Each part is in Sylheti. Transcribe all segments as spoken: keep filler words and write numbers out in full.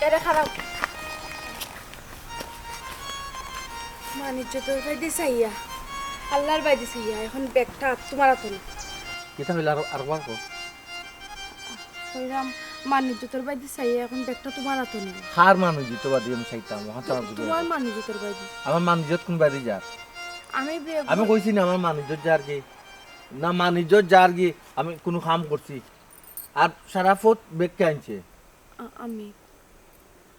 এরে খারাপ। মান ইজ্জতর বায়দি চাইয়া, আল্লার বায়দি চাইয়া, এখন ব্যাগটা তুমার আতো নি। কিতা কইলা আর, আরবার কও। কইরাম, মান ইজ্জতর বায়দি চাইয়া, এখন ব্যাগটা তুমার আতো নি। কার মান ইজ্জতর বায়দি আমি চাইতাম? অখান তো আমার বুঝে তুমার গেছে। মান ইজ্জতর বায়দি। আমার মান ইজ্জত কুন বায়দি যার? আমি ব্যাগ আমি কইছি না আমার মান ইজ্জত যারগি। না, মান ইজ্জত যারগি, আমি কুনু কাম করছি? আর সারা পথ ব্যাগ কে আনছে? আ-, আমি।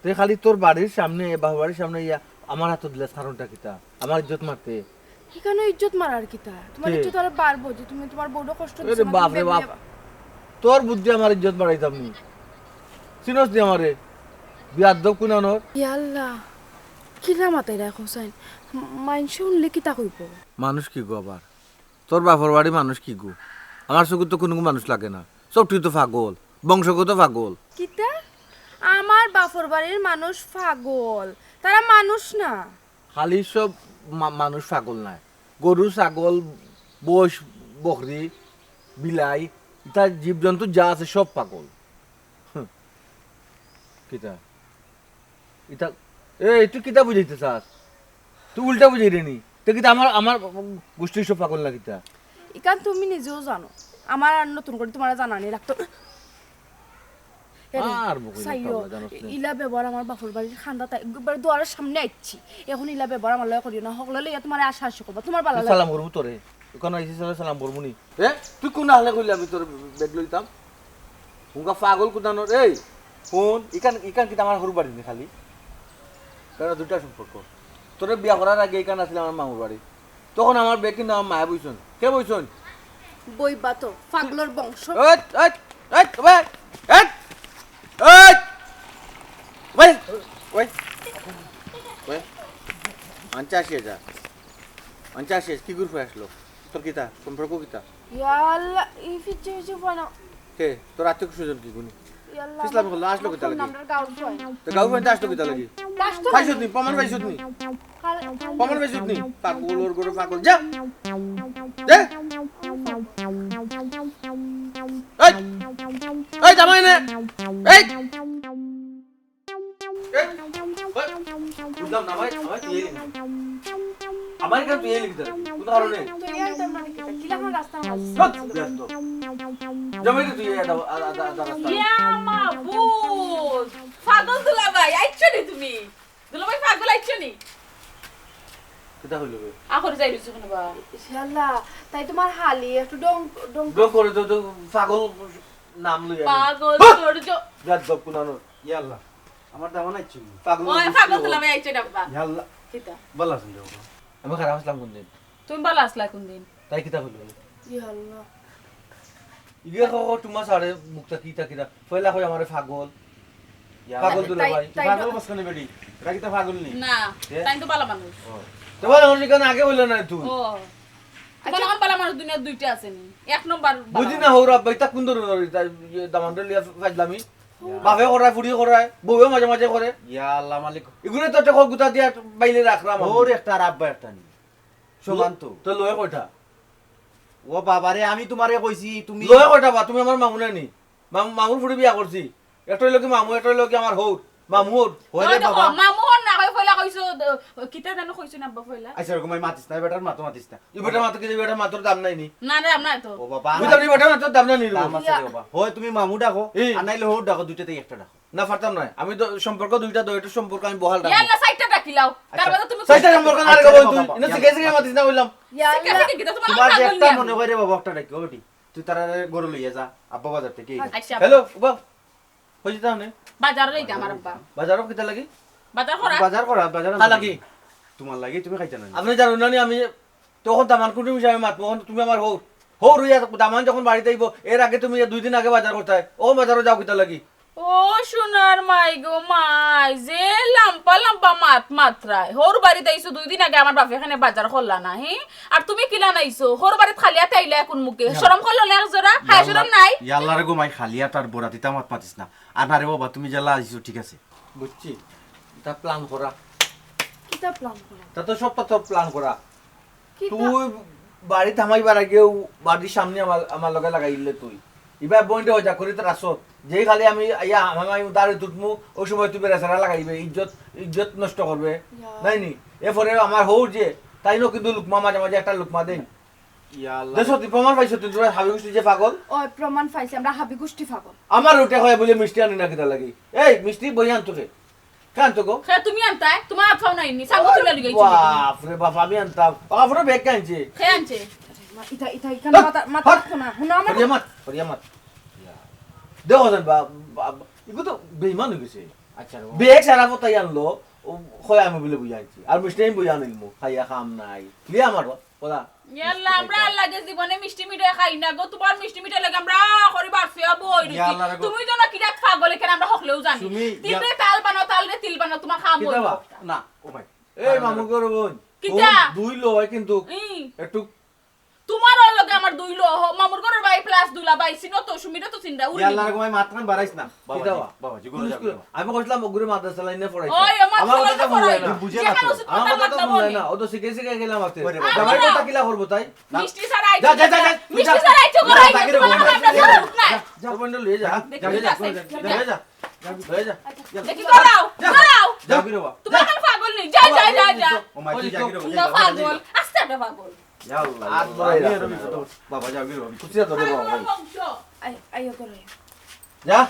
তে খালি তোর বাড়ির সামনে, বাপর বাড়ির সামনে ইয়া আমার আতো দিলাস কারণটা কিতা? আমার ইজ্জত মারতে? ইখানো ইজ্জত মারার কিতা? তুমার তে? ইজ্জত আরো বাড়বো যে তুমি তুমার বউরে কষ্ট দিছো না, বাপ রে বাপ। তোর বুদ্ধি আমার ইজ্জত বাড়াইতাম নি। চিনস নি আমারে? বিয়াদ্দব কুনানোর। ইয়া আল্লাহ, কিলা মাতাইরায় হোসাইন? মাইনষে হুনলে কিতা কইবো? মানুষ কি গো আবার? তোর বাপর বাড়ি মানুষ কি গো? আমার চকুত তো কুনু মানুষ লাগে না। সবটি তো পাগল, বংশগত পাগল। কিতা? আমার বাপর বাড়ির মানুষ পাগল, তারা মানুষ না। খালি সব মা-, মানুষ পাগল নায়, গরু, ছাগল, মইষ, বকরি, বিলাই, ইতা জীবজন্তু যা আছে সব পাগল। হুঁ। কিতা? ইতা, এই, তুই কিতা বুঝাইতে চাস? তুই উল্টা বুঝাইরে নি। তে কিতা আমার, আমার গোষ্ঠীর সব পাগল না কিতা? ইখান তুমি নিজেও জানো। আমার আর নতুন করি তুমারে জানানি লাগতো না। এরে, আর বকরি চাইও, পাগল, জানোস না? ইলা ব্যবহার আমার বাপর বাড়ির কান্দাত, একবারে দুয়ারর সামনে আইছি। এখন ইলা ব্যবহার আমার লগে করিও না। হকলে লইয়া তুমারে আশা আশি করবা। তুমার বালা লাগে। সালাম করমু তোরে। ইখান আইছি তোরে সালাম করমু নি। এ? তুই কুন আহলে কইলে আমি তোর ব্যাগ লইতাম? হুঙ্গা পাগল কুদানোর। এই, হুন, ইখান, ইখান কিতা আমার হউর বাড়ি নি খালি? কারণ দুইটা সম্পর্ক। তোরে বিয়া করার আগে ইখান আছিল আমার মামুর বাড়ি। তখন আমার ব্যাগ কিন্তু আমার মায়ে বইছইন। কে বইছইন? বইবা তো, পাগলর বংশ। এই, এই, এই, ওই, এই, এই, ওই, ওই, ওই। আনচা আসিয়া যা। আনচা আসিয়া, কি গ্রুপে আসলো? তোর কিতা? সম্পর্ক কিতা? ইয়া আল্লাহ, ই ফিচে ফিচে ফোন। কে? তোর আত্মীয় স্বজন কি গুনি? ইয়া আল্লাহ, ইসলাম হলো, আসলো কিতা লাগি? নামটার গাউর ফোন। তো গাউর ফোন আসলো কিতা লাগি? পাইছত নি? প্রমাণ পাইছত নি? কাল-, প্রমাণ পাইছত নি? পাগলর ঘরর পাগল। যা। যা। এই। এই, জামাই নে। এই। এ, ওই, বুঝলাম না, আমায়, আমায় তুই এলি না। আমায় কেন তুই এলি ভিতরে? কোন কারণে? তুই এলি তোর মানে কি? কিলা আমার রাস্তার মাঝে? ধুৎ, বেয়াদব। জামাই তো তুই এই আধা, আধা, আধা, আধা রাস্তা। ইয়া মাবুদ, পাগল দুলাভাই, আইছো নি তুমি? দুলাভাই পাগল আইছো নি? কিতা হইল বে? আখর যাই রইছো কেন বা? ইনশাআল্লাহ, তাই তোমার হালি একটু ডং, ডং ডং করে তো, তো পাগল নাম লইয়া। পাগল ধুৎ! তোর জ- বেয়াদব কুনানোর। ইয়া আল্লাহ, আমার দামান আইছে নি? পাগল ওই অসুস্থ পাগল হলো। তুলাবে আইছে ডাব্বা। ইয়া আল্লাহ। কিতা? ভালা আছেন রে বাবা? আমি খারাপ আছলাম কোন দিন? তুমি ভালা আছলা কোন দিন? তাই কিতা কইলো? ইয়া আল্লাহ। ইগে কও, কও, তোমার সারে মুখটা কিতা কিতা? পয়লা কই আমারে পাগল। ইয়া পাগল আল্লাহ। দুলা তাই, ভাই। তাই পাগল তো বস কেন বেটি? এটা কিতা পাগল নি? না, এ? তাই তো ভালা মানুষ। ও। তো ভালা মানুষ কেন আগে হইলো না তুই? ও। তোমার আচ্ছা। আমার ভালা মানুষ দুনিয়ার দুইটা আছে নি? এক নম্বর ভালা বুঝি না মানুষ। হৌর আব্বা, ইতা কোন ধরনের ইতা, ইয়ে, দামান্ডে লিয়া ফাজলামি? বাপে করায়, ফুড়ি করায়, বউয়ে মাঝে মাঝে করে। ইয়া আল্লাহ মালিক। এগুলো তো একটা গুতা দিয়া বাইলে রাখলাম আমি। ওর একটা আর আব্বা একটা নি। সমান তো। তো লয় কয়টা? ও বাবা রে, আমি তোমারে কইছি, তুমি লয় কয়টা বা? তুমি আমার মামু না নি? মামু, মামুর ফুড়ি বিয়া করছি। একটা হইলো কি মামু, একটা হইলো কি আমার হৌর। মামু হৌর। ওই রে দেখো, বাবা। মামু হন না, কই ফয়লা কইছো, দ-, কিতা জানো কইছো না আব্বা ফয়লা? আচ্ছা, এরকম আমি মাতিস না, বেটার মাতো মাতিস না। এই বেটার মাতো কি, এই বেটার মাতোর দাম নাই নি? না রে, আমরা তো। ও বাবা, বুঝলাম, এই বেটার মাতোর দাম নাই নি রে দাম বাবা। আছে রে বাবা। হয় তুমি মামু ডাকো, এই। আর নাইলে হৌর ডাকো, দুইটাতে একটা ডাকো। না, পারতাম না। আমি তো সম্পর্ক দুইটা, দুইটা সম্পর্ক আমি বহাল রাখবো। ইয়াল্লা, চাইরটা ডাকিলাও। আচ্ছা। তার বাদে তুমি চাইরটা সম্পর্ক না রে বাবা, তুই। ইয়াল্লা। ইনো শিখে শিখে মাতিস না বললাম। ইয়াল্লা। শিখে শিখে কিতা তোমার শিখে পাগল শিখে নি আমি? মাতিস না বললাম। ইয়াল্লা। তোমার যে একটা মনে করে বাবা, একটা ডাকি, ও বেটি। তুই তারারে গরু লইয়া যা, আব্বা বাজার থেকে। আচ্ছা। হ্যালো, উবা। কই যেতে আপনি? বাজার লইতে আমার আব্বা। বাজারও কিতা লাগি? বাজার করা। বাজার করা, বাজার কার লাগি? তোমার লাগি, তুমি খাইতে না। আপনি জানো না নি, আমি তখন দামান কুটুম হিসাবে মাতবো, তখন তুমি আমার হৌর। হৌর হইয়া দামান যখন বাড়িত আইবো, এর আগে তুমি দুই দিন আগে বাজার করতায়। ও বাজারও যাও কিতা লাগি? ও সোনার মাই গো মাই, যে লাম্বা লাম্বা মাত মাতরায়। হৌর বাড়িত আইছো দুই দিন আগে আমার বাপে এখানে বাজার করলা না, হি? আর তুমি কিলা নাইছো? হৌর বাড়িত খালি আতে আইলা এখন মুখে। না। শরম করলো না এক জোড়া? হায় শরম নাই? ইয়াল্লা রে গো মাই, খালি আতার বরাত ইতা মাত মাতিস না। আর না রে বাবা, তুমি যেলা আইছো ঠিক আছে। বুঝছি, তা প্ল্যান করা। কিতা প্ল্যান করা? তা তো সব তো প্ল্যান করা। কিতা? তুই বাড়িত হামাইবার আগেউ বাড়ির সামনে আমার, আমার লগে লাগাইলে তুই। ইবা বইনরে হজা করি তো রাসত। যেই খালি আমি ইয়া, আমি, আমি দাড়ি তুটমু, ওই সময় তুই বেড়া সারা লাগাইবে, ইজ্জত, ইজ্জত নষ্ট করবে। ইয়া। নাই নি? এরপরে আমার হউ যে, তাইনও কিন্তু লুকমা মাঝে মাঝে একটা লুকমা দেন। ইয়া আল্লাহ। দেখছো তুই প্রমাণ পাইছো তুই, তোরা হাবি গোষ্ঠী যে পাগল? ওই প্রমাণ পাইছি, আমরা হাবি গোষ্ঠী পাগল। আমার ওটা হয় বলে মিষ্টি আনি না কিতা লাগি? এই মিষ্টি বই আন তোকে। কেন তো গো? খে তুমি আনতায়, তোমার আত পাও নাই নি, সাঙ্গ তুলে লই গেছি। বাপ রে বাপ, আমি আনতাম। বাপ রে, ব্যাগ কে আনছে? খে আনছে? মা, ইতা, ইতা, ইখান হট, মাথা, মাথা হট। রাখো না। হুনো আমার হরিয়া মাত, হরিয়া মাত। দেখো যেন বা, বা, বা, ইগু তো বেইমান হয়ে গেছে। আচ্ছা রে বাবা। ব্যাগ সারা পতাই আনলো, ও কয় আমি বলে বইয়া আনছি। আর মিষ্টি আমি বইয়া আনিলমু, খাইয়া কাম নাই। লিয়া আমার ওলা। ইয়াল্লা, আমরা আর লাগে জীবনে মিষ্টি মিঠাই খাই না গো। তোমার মিষ্টি মিঠাই লাগে আমরা করি বাড়ছে, বই ইয়া আল্লাহ রে গো। তুমি তো না কিরাত পাগল, এখানে আমরা হকলেও জানি। তুমি তিলরে ইয়া- তাল বানাও, তালরে তিল বানাও, তোমার খাম কিতা হইল। বা? না, ও ভাই। এই মামু গরু বোন। কিতা? ও দুই লয় কিন্তু ই। একটু তোমার ওর লগে আমার দুই লো, হ, মামুর ঘরের ভাই plus দুলা ভাই, চিনো তো, সুমিরে তো চিনরা, উর্মি। ইয়াল্লা রে গো, মাতখান বাড়াইস না। বাবাজি, কিতা বা? বাবাজি, ঘরে যাও, ঘরে যাও। আমি কইছিলাম, ওগুরে মাদ্রাসা লাইনে পড়াইতে। ওই, আমার আমার কথা কথা তো শুনলে না। বুঝে না। যেখানে উচিত আমার কথা তো কথা শুনলে মাতলো। না। ও তো শিখে শিখে গেলাম আতে। ওরে বাবা। জামাই কথা কিলা করবো তাই? না। মিষ্টি ছাড়া যা, যা, যা, যা। মিষ্টি ছাড়া আইছো, যা, ঘরে যা, আইছো, যা, তোমার যা, আমরা যা, যা, যা। যা, যা। তোর বন্ধু লয়ে যা। দেখি যা, যা, আছে, যা, যা। যা, যা। যা, যা। দেখি করাও, যা। করাও। যা, কি রে বাবা? তোমার যা। পাগল নেই। যা, যা, যা, যা। ও মা, তুই যা, কি রে বাবা? না, পাগল। আস্তে একটা পাগল। ইয়া আল্লাহ, আর ইয়া আল্লাহ, ধরে আমি রাখো আর না। অফিসে যাবো। বাবা, যাও, গিরো, অফিসে। কুচিয়া ধরে বাবা, ভাই। আই-, আইও, করো, আইও। যা।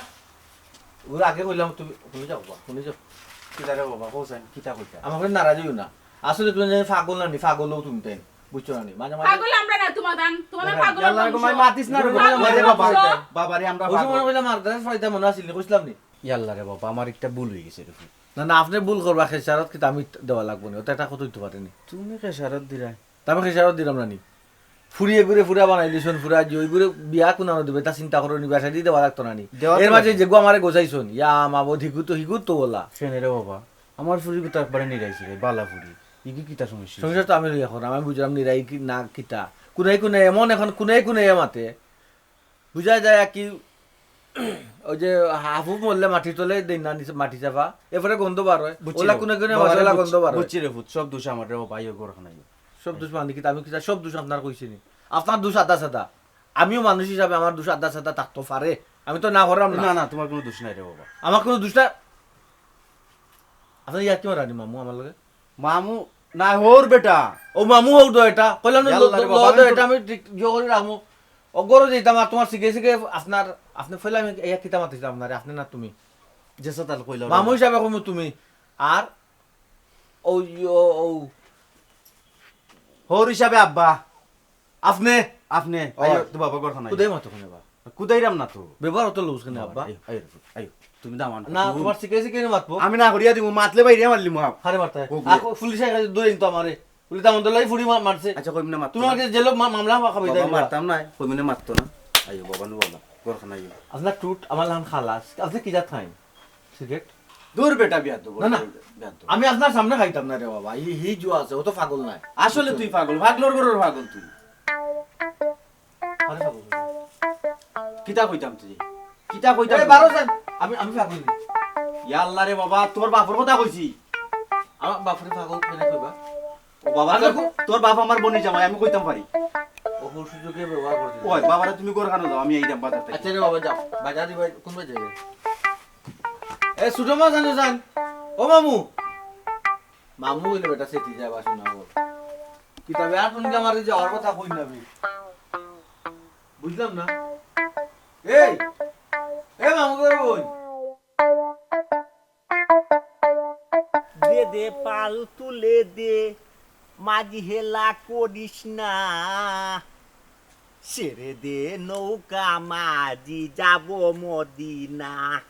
ওর আগে কইলাম, তুমি, তুমি যাও, বাবা, তুমি যাও। কিতা রে বাবা, হোসেন, কিতা কইতা? আমাকে নারাজ হইও না। আসলে তুমি জানি পাগল না নি, পাগল হও তুমি তাই। বুঝছো না নি? মাঝে মাঝে পাগল আমরা না, তোমার দান, তোমার দেখেন, পাগল ইয়াল্লা আমরা রে, ঘুমাই মাতিস না রে, পাগল ঘুমাই আমরা মাতিস না। বাবা। বাবারে আমরা ওই সময় পাগল। কইলাম, মাদ্রাসা পড়াইতাম মনে আছিল, কইছিলাম নি? ইয়াল্লা রে বাবা, আমার একটা ভুল হয়ে গেছে রে। না, না, আপনি ভুল করবা, খেসারত কিন্তু আমি দেওয়া লাগবো না। ওটা একটা কথা হইতে পারেনি। তুমি খেসারত দিরায়? তা আমি খেসারত দিলাম না নি। ফুরিয়ে ঘুরে ফুরা বানাইলিছন, ফুরা যে ওই ঘুরে বিয়া কোনানো দিবে, তা চিন্তা করো নি, বাসা দিয়ে দেওয়া লাগতো না নি। দেওয়া তো এর মাঝে লাগতো। যেগু আমারে গোছাইছন, ইয়া মাবো, হিগু তো, হিগু তো ওলা। সেনে রে বাবা, আমার ফুরি তো একবারে নিরাইছে রে, বালা ফুরি। ইগু কিতা সমস্যা? সমস্যা তো আমি লইয়া করাম, আমি বুঝলাম নিরাই কি না কিতা। কোনাই কোনাই এমন এখন কোনাই কোনাই মাতে। বুঝা যায় আর কি, ওই যে হাফু মরলে মাটি তলে দেন না নিচে মাটি চাপা, এরপরে গন্ধ বার হয়। বুঝছি ওলা রে, কোনে কোনে বাবা রে, মাঝে ওলা বুঝছি, গন্ধ বার হয়। বুঝছি রে ফুত, সব দোষ আমার রে বাবা, ইয়ে ঘর খানাই। সব দোষ মানে কি? আমি কিতা সব দোষ আপনার কইছি নি? আপনার দোষ আধা সাদা। আমিও মানুষ হিসাবে আমার দোষ আধা সাদা থাকতো পারে। আমি তো না করাম না। না, না, তোমার কোনো দোষ নাই রে বাবা। আমার কোনো দোষ না। আপনার ইয়ার কি মারানি মামু আমার লগে? মামু না, হউর বেটা। ও মামু হউর তো এটা। কইলাম না, ইয়াল্লা রে ল-, বাবা, ল-, আমি তো তো এটা আমি ঠিক জো করে রাখমু। ও গরো দিতাম আর তোমার সিগে সিগে আপনার, আপনি ফেলে আমি ইয়া কিতা মাতিছিলাম আপনারে, আপনি না তুমি। জেসা তাল কইলাম রে মামু বাবা। হিসাবে কইমু তুমি। আর ও, ও, ও। হউর হিসাবে আব্বা। আপনি? আপনি? ও। আইও, তো বাবা ঘর খানাই। কুদাই মাতো কোনে বা? কুদাইরাম না তো। ব্যবহার অত লউছ কেনে, বাবা, আব্বা? আইও, আইও, আইও। তুমি দামান না, তুমি তোমার শিখে শিখে নি মাতবো। আমি না করিয়া দিমু, মাতলে বাইরে মারলিমু আপ। আরে মারতে। ও, ও, পুলিশ আইলে ধরে তো আমারে। বলে, "দামান তো লাই ফুড়ি মা-, মারছে।" আচ্ছা, কইমু না মারতো তোমার না। কাছে জেলো মা-, মামলা খাবে, বাবা, তাই না? মারতাম না, কইমু না মারতো না। আইও, বাবা, নু বাবা, ঘর খানাই আইও। আপনার টুট, আমার লাম খালাস। আপনি কি জাত খাইন? সিগারেট? দূর বেটা, বিয়াদব, না, না। বিয়াদব। আমি আপনার সামনে খাইতাম না রে বাবা। হি, হি জুয়া আছে, ও তো পাগল নাই। আসলে তুই পাগল, পাগলর ঘরর পাগল তুই। আরে পাগল। কিতা কইতাম তুই? কিতা কইতাম এই তুই? বারো জন, আমি, আমি পাগল নি। ইয়া আল্লাহ রে বাবা, তোর বাপর কথা কইছি। আমার বাপরে পাগল কেনে কইবা? ও বাবা, আরে তোর, কো- তোর বাপ আমার বইনর জামাই, আমি কইতাম পারি। ও সুযোগে ব্যবহার করছে। ওই, বাবারে তুমি ঘর খানো যাও, আমি আইরাম বাজার থাকি। আচ্ছা রে বাবা, যাও। বাজার দিবা, কোন বাজার যাবে? এ, ছোট মাছ আনো যান। ও মামু। মামু হইলে বেটা সেটি যায় বাসন না হোক। কিতাবে আর কোন আমার এই যে ওর কথা কই না আমি। বুঝলাম না। এই, এ মামু করে বই। দে দে পাল তুলে দে, মাঝি হেলা করিস না। ছেড়ে দে নৌকা মাঝি, যাব মদিনা।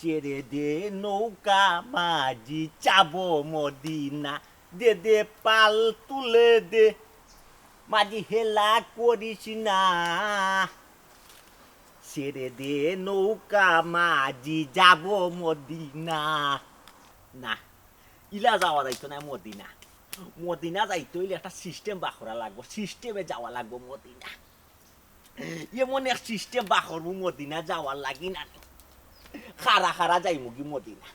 ছেড়ে দে নৌকা মাঝি, যাব মদিনা। দে দে পাল তুলে দে, মাঝি হেলা করিস না। ছেড়ে দে নৌকা মাঝি, যাব মদিনা। না, ইলা যাওয়া যাইতো না মদিনা। মদিনা যাইতে হইলে একটা system বার করা লাগবো, system-এ যাওয়া লাগবো মদিনা। এমন এক system বার করবো মদিনা যাওয়ার লাগি না। খাড়া খাড়া যাইমুগি মদিনা।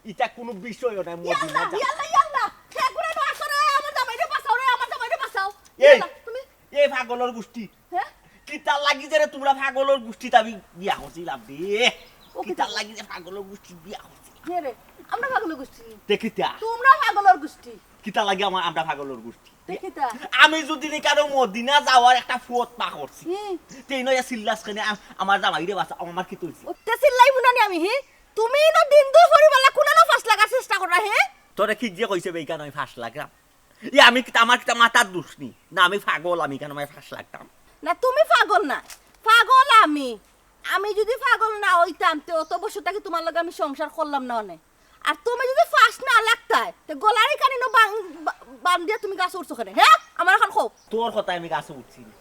ইটা কোনো বিষয় না, মদিনা যাওয়া। ইয়াল্লা, ইয়াল্লা, ঠেকুরা নো আসো রে, আমার জামাইরে বাঁচাও রে, আমার জামাইরে বাঁচাও। এই, ইয়াল্লা, তুমি এই পাগলর গোষ্ঠী। হ্যাঁ? কি কিতার লাগি যে রে তুমরা পাগলর গুষ্টিত আমি বিয়া করছিলাম রে? ও কিতা? কিতার লাগি যে পাগলর গুষ্টিত বিয়া করছিলাম? কে রে? আমরা পাগলর গুষ্টি নি? তে কিতা? তুমরা পাগলর গুষ্টি। কিতার লাগি আমা-, আমরা পাগলর গুষ্টি? তে কিতা? আমি যুদি নি কারো মদিনা যাওয়ার একটা পথ পা করছি। হুম। তে ইনো ইয়া চিল্লাস কেনে, আ-, আমার জামাইরে বাঁচাও, আমার কিতা অইছে? ও তে চিল্লাইমু না নি আমি, হি? তুমি ইনো দিন দুপুর বালা কুনানো ফাঁস লাগার চেষ্টা কররা, হে? তোরে কিতা কইছে বে ইখান আমি ফাঁস লাগরাম? ই আমি কিতা, আমার কিতা মাথার দুষ নি? না আমি পাগল, আমি ইখান আমি ফাঁস লাগতাম? না তুমি পাগল না, পাগল আমি। আমি যুদি পাগল না অইতাম, তে অত বছর থাকি তুমার লগে আমি সংসার করলাম না অনে। আর তুমি যুদি ফাঁস না লাগতায়, তে গলার ইখান ইনো বাং-, বা-, বান্ধিয়া তুমি গাছো উঠছো কেনে, হে? আমার অখন কও। তোর কথায় আমি গাছো উঠছি না।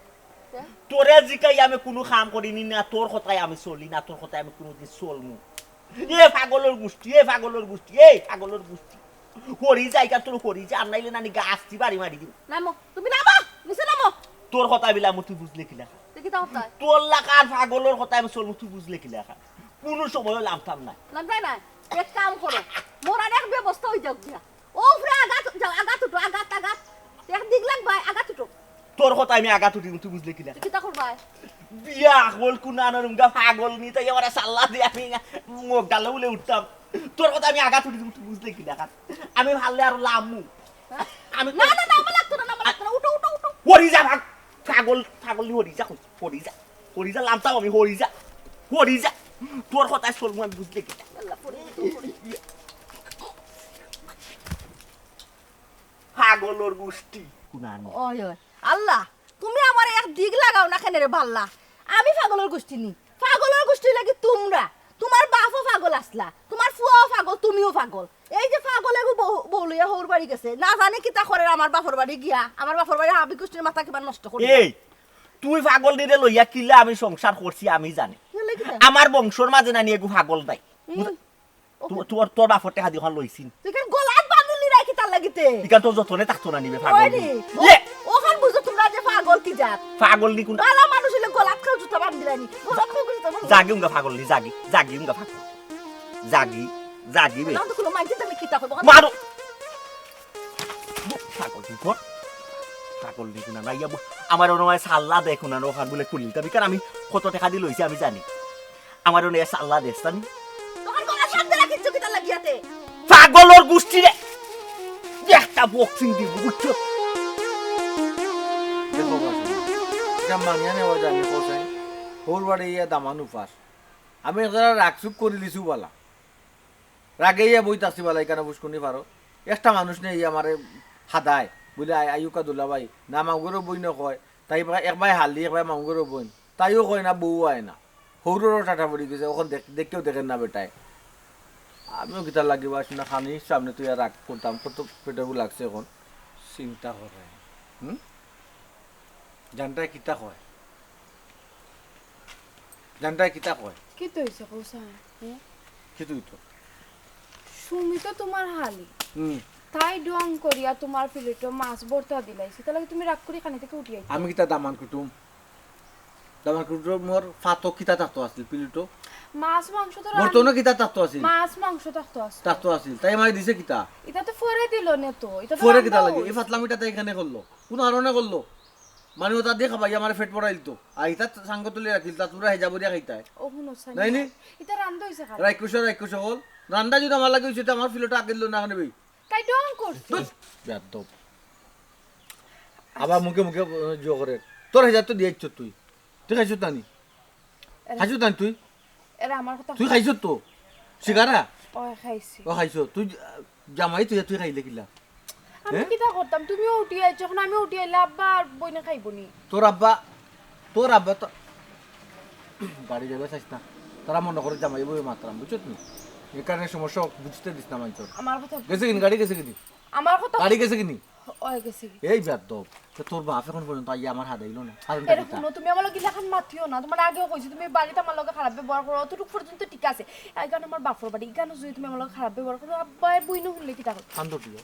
তে? তোরে জিকাই আমি কুনু কাম করি নি না, তোর কথায় আমি চলি না, তোর কথায় আমি কুনুদিন চলমু। এ পাগলর গুষ্টি, এ পাগলর গুষ্টি, এ পাগলর গুষ্টি। হরি যা, ইখান তোর হরি যা, আর নাইলে নানি গাছটি বাড়ি মারি দিমু। নামো, তুমি নামো, নিচে নামো। তোর কথায় আমি লামু, তুই বুঝলে কিলাখান? তে কিতা কথায়? তোর লাখান পাগলর কথায় আমি চলমু, তুই বুঝলে কিলাখান? কুনু সময়ও লামতাম না। লামতায় না? এক কাম করো, মরার এক ব্যবস্থা অই যাউক গিয়া। ও উপরে আগাত যাও, আগাত উঠো, আগাত, আগাত। এক দিক লাগবায়, আগাত উঠো। তোর কথায় আমি আগাত উঠিমু, তুই বুঝলে কিলাখান? কিতা করবায়? বিয়া হকল কুনানোর উমগা পাগল নি, তাই আমারে সাল্লা দে, আমি মগ ডালে উলে উঠতাম। তোর কথায় আমি আগাত উঠিমু, তুই বুঝলে কিলাখান? আমি পারলে আরো লামু। হ্যাঁ? আমি না, না, না, আমার লাগতো না, না, আমার লাগতো না। উঠো, উঠো, উঠো। হরি যা ভাগ। পাগল, পাগল নি হরি যা, হরি যা। হরি যা লামতাম আমি, হরি যা। হরি যা। তোর কথায় চলমু আমি, বুঝলে কিলাখান? আল্লাহ, পড়ে গেছে, পড়ে গেছে। পাগলর গুষ্টি। কুনানো। ওই, ওই। আল্লাহ, তুমি আমারে এক দিক লাগাও না কেনে রে বাল্লা? আমি পাগলর গুষ্টি নি। পাগলর গুষ্টি লাগি তুমরা। তুমার বাপও পাগল আছলা, তুমার ফুয়াও পাগল, তুমিও পাগল। এই যে পাগল এগু বউ, বউ লইয়া হউর বাড়ি গেছে, না জানি কিতা করের আমার বাপর বাড়ি গিয়া, আমার বাপর বাড়ি হাবি গুষ্টির মাথা কিবা নষ্ট করি। এই, তুই পাগল নিরে লইয়া কিলা আমি সংসার করছি আমি জানি। কিলা কিতা? আমার বংশর মাঝে নানি এগু পাগল নাই। হুম। তু-, তোর, তোর বাপর টেকা দি অখান লইছি নি। তুই কেন গলাত বান্ধিলি রাই কিতার লাগিতে? ইখান তো যতনে থাকতো না নিবে পাগল ওই নি। রে, ইয়ে! অখান বুঝো তুমরা যে পাগল কি জাত। পাগল নি কুন? বালা মানুষ অইলে গলাত কেউ জুতা বান্ধিলাই নি। গলাত কেউ জুতা বান্ধিলাই নি। যাগি উমগা পাগল নি, যাগি, যাগি উমগা পাগল। যাগি, যাগি বে। না তো কুনু মাইনষে দেখলে কিতা কইবো? মারো। পাগল নি কুন? পাগল নি কুন? না, ইয়া বো-, আমার অনো সাল্লা দেখো না, অখান বুলে খুলিল। তবে কারণ আমি কত টেকা দি লইছি আমি জানি। আমার অনো এ সাল্লা দেখছ নি? তখন গলা সাপ দিলা কিচ্ছু কিতা লাগিয়াতে? পাগলর গুষ্টি রে। একটা বক্সিং দিব, বুঝছো? দেখো বাবা, ইটা মানিয়া নেওয়া যায় নি কোথায়? হউর বাড়ি ইয়া দামান উপাস। আমি এক জাগা রাগ চুক করি লিছু বালা। রাগে ইয়া বই থাকছি বালা, ইখানো ফুসকুনি পারো। একটা মানুষ নেই আমারে হাদায়। বুলে, "আই-, আইউক্কা দুলাভাই।" না মামুগরও বই না কয়। তাই বা-, এক বায় হালি, এক বায় মামুগরও বইন। তাইও কয় না, বউ আয় না। হউররও টাটা পড়ি গেছে, অখন দেখ-, দেখেও দেখের না বেটায়। আমিও কিতা লাগি বা শুনা খানি সামনে তুই আর রাগ করতাম, কত পেটেও লাগছে অখন। চিন্তা করে। হুম? জানটায় কিতা কয়? জানটায় কিতা কয়? কিতা অইছে কও চাই? হুম? কিতা অইতো? সুমি তো তুমার হালি। হুম। তাই ঢং করিয়া তুমার প্লেটো মাছ ভর্তা দিলাইছে। তাইলে তুমি রাগ করি খানি থাকি উঠি আইছো? আমি কিতা দামান কুটুম? দামান কুটুমর ফাতো কিতা থাকতো আছিল প্লেটো? মাছ মাংস তো বর্তনও রান-, কিতা থাকতো আছিল? মাছ মাংস থাকতো আছিল। থাকতো আছিল। তাই আমারে দিছে কিতা? ইটা তো পরে দিলো নে তো। ইটা তো পরে কিতা রান্দা লাগি? এই অইছে। ফাতলামিটা তাই কেনে করলো? কুন কারণে করলো? মানে অতা দিয়া খাবাই আমারে পেট ভরাইল তো। আর ইতা সাঙ্গ তুলি রাখিল, তা তোমরা হেজা বরিয়া খাইতায়। ও হুনো সানি। নাই নি? ইতা রান্দা অইছে খালি। রাইক্ষস, রাইক্ষস অকল। রান্দা যদি আমার লাগি অইছে, তে আমার প্লেটো আগে দিলো না কেনে বে? তাই ঢং করছে। ধুস, বেয়াদব। আবার মুখে মুখে, আহ, জো করে। তোর হেজা তো দিয়াইছ তুই। তুই খাইছ তা নি? এরা খাইছ তা নি তুই? এরা আমার কথা তুই খাইছ তো? শিকারা? ও খাইছি। ও খাইছ। তুই, আহ, জামাই তুই, তুই খাইলে কিলা? আমি হ্যাঁ? কিতা করতাম? তুমিও উঠি আইছো, অখন আমি উঠি আইলে আব্বা আর বইনে খাইবো নি? তোর আব্বা, তোর আব্বা তো বাড়ি যাবে চাইস না। তারা মনে করে জামাই বউ মাতরাম, বুঝছত নি? এই কারণে সমস্যা বুঝতে দিস না মানষর। আমার কথা গেছে কিনি? গাড়ি গেছে কিনি? আমার কথা গাড়ি গেছে কিনি? ওই গেছে কি? এই বেয়াদব, তো তোর বাপ এখন পর্যন্ত আইয়া আমার হাত আইলো না। কারণটা এরে কিতা? হুনো, তুমি আমার লগে ইলাখান মাতিও না। তোমার আগেও কইছি, তুমি বাড়িত আমার লগে খারাপ ব্যবহার করো, অতটুক পর্যন্ত ঠিক আছে। ইখান আমার বাপর বাড়ি, ইখান যদি তুমি আমার লগে খারাপ ব্যবহার করো, আব্বায় বইনে হুনলে কিতা করবো? কান্দো তুই।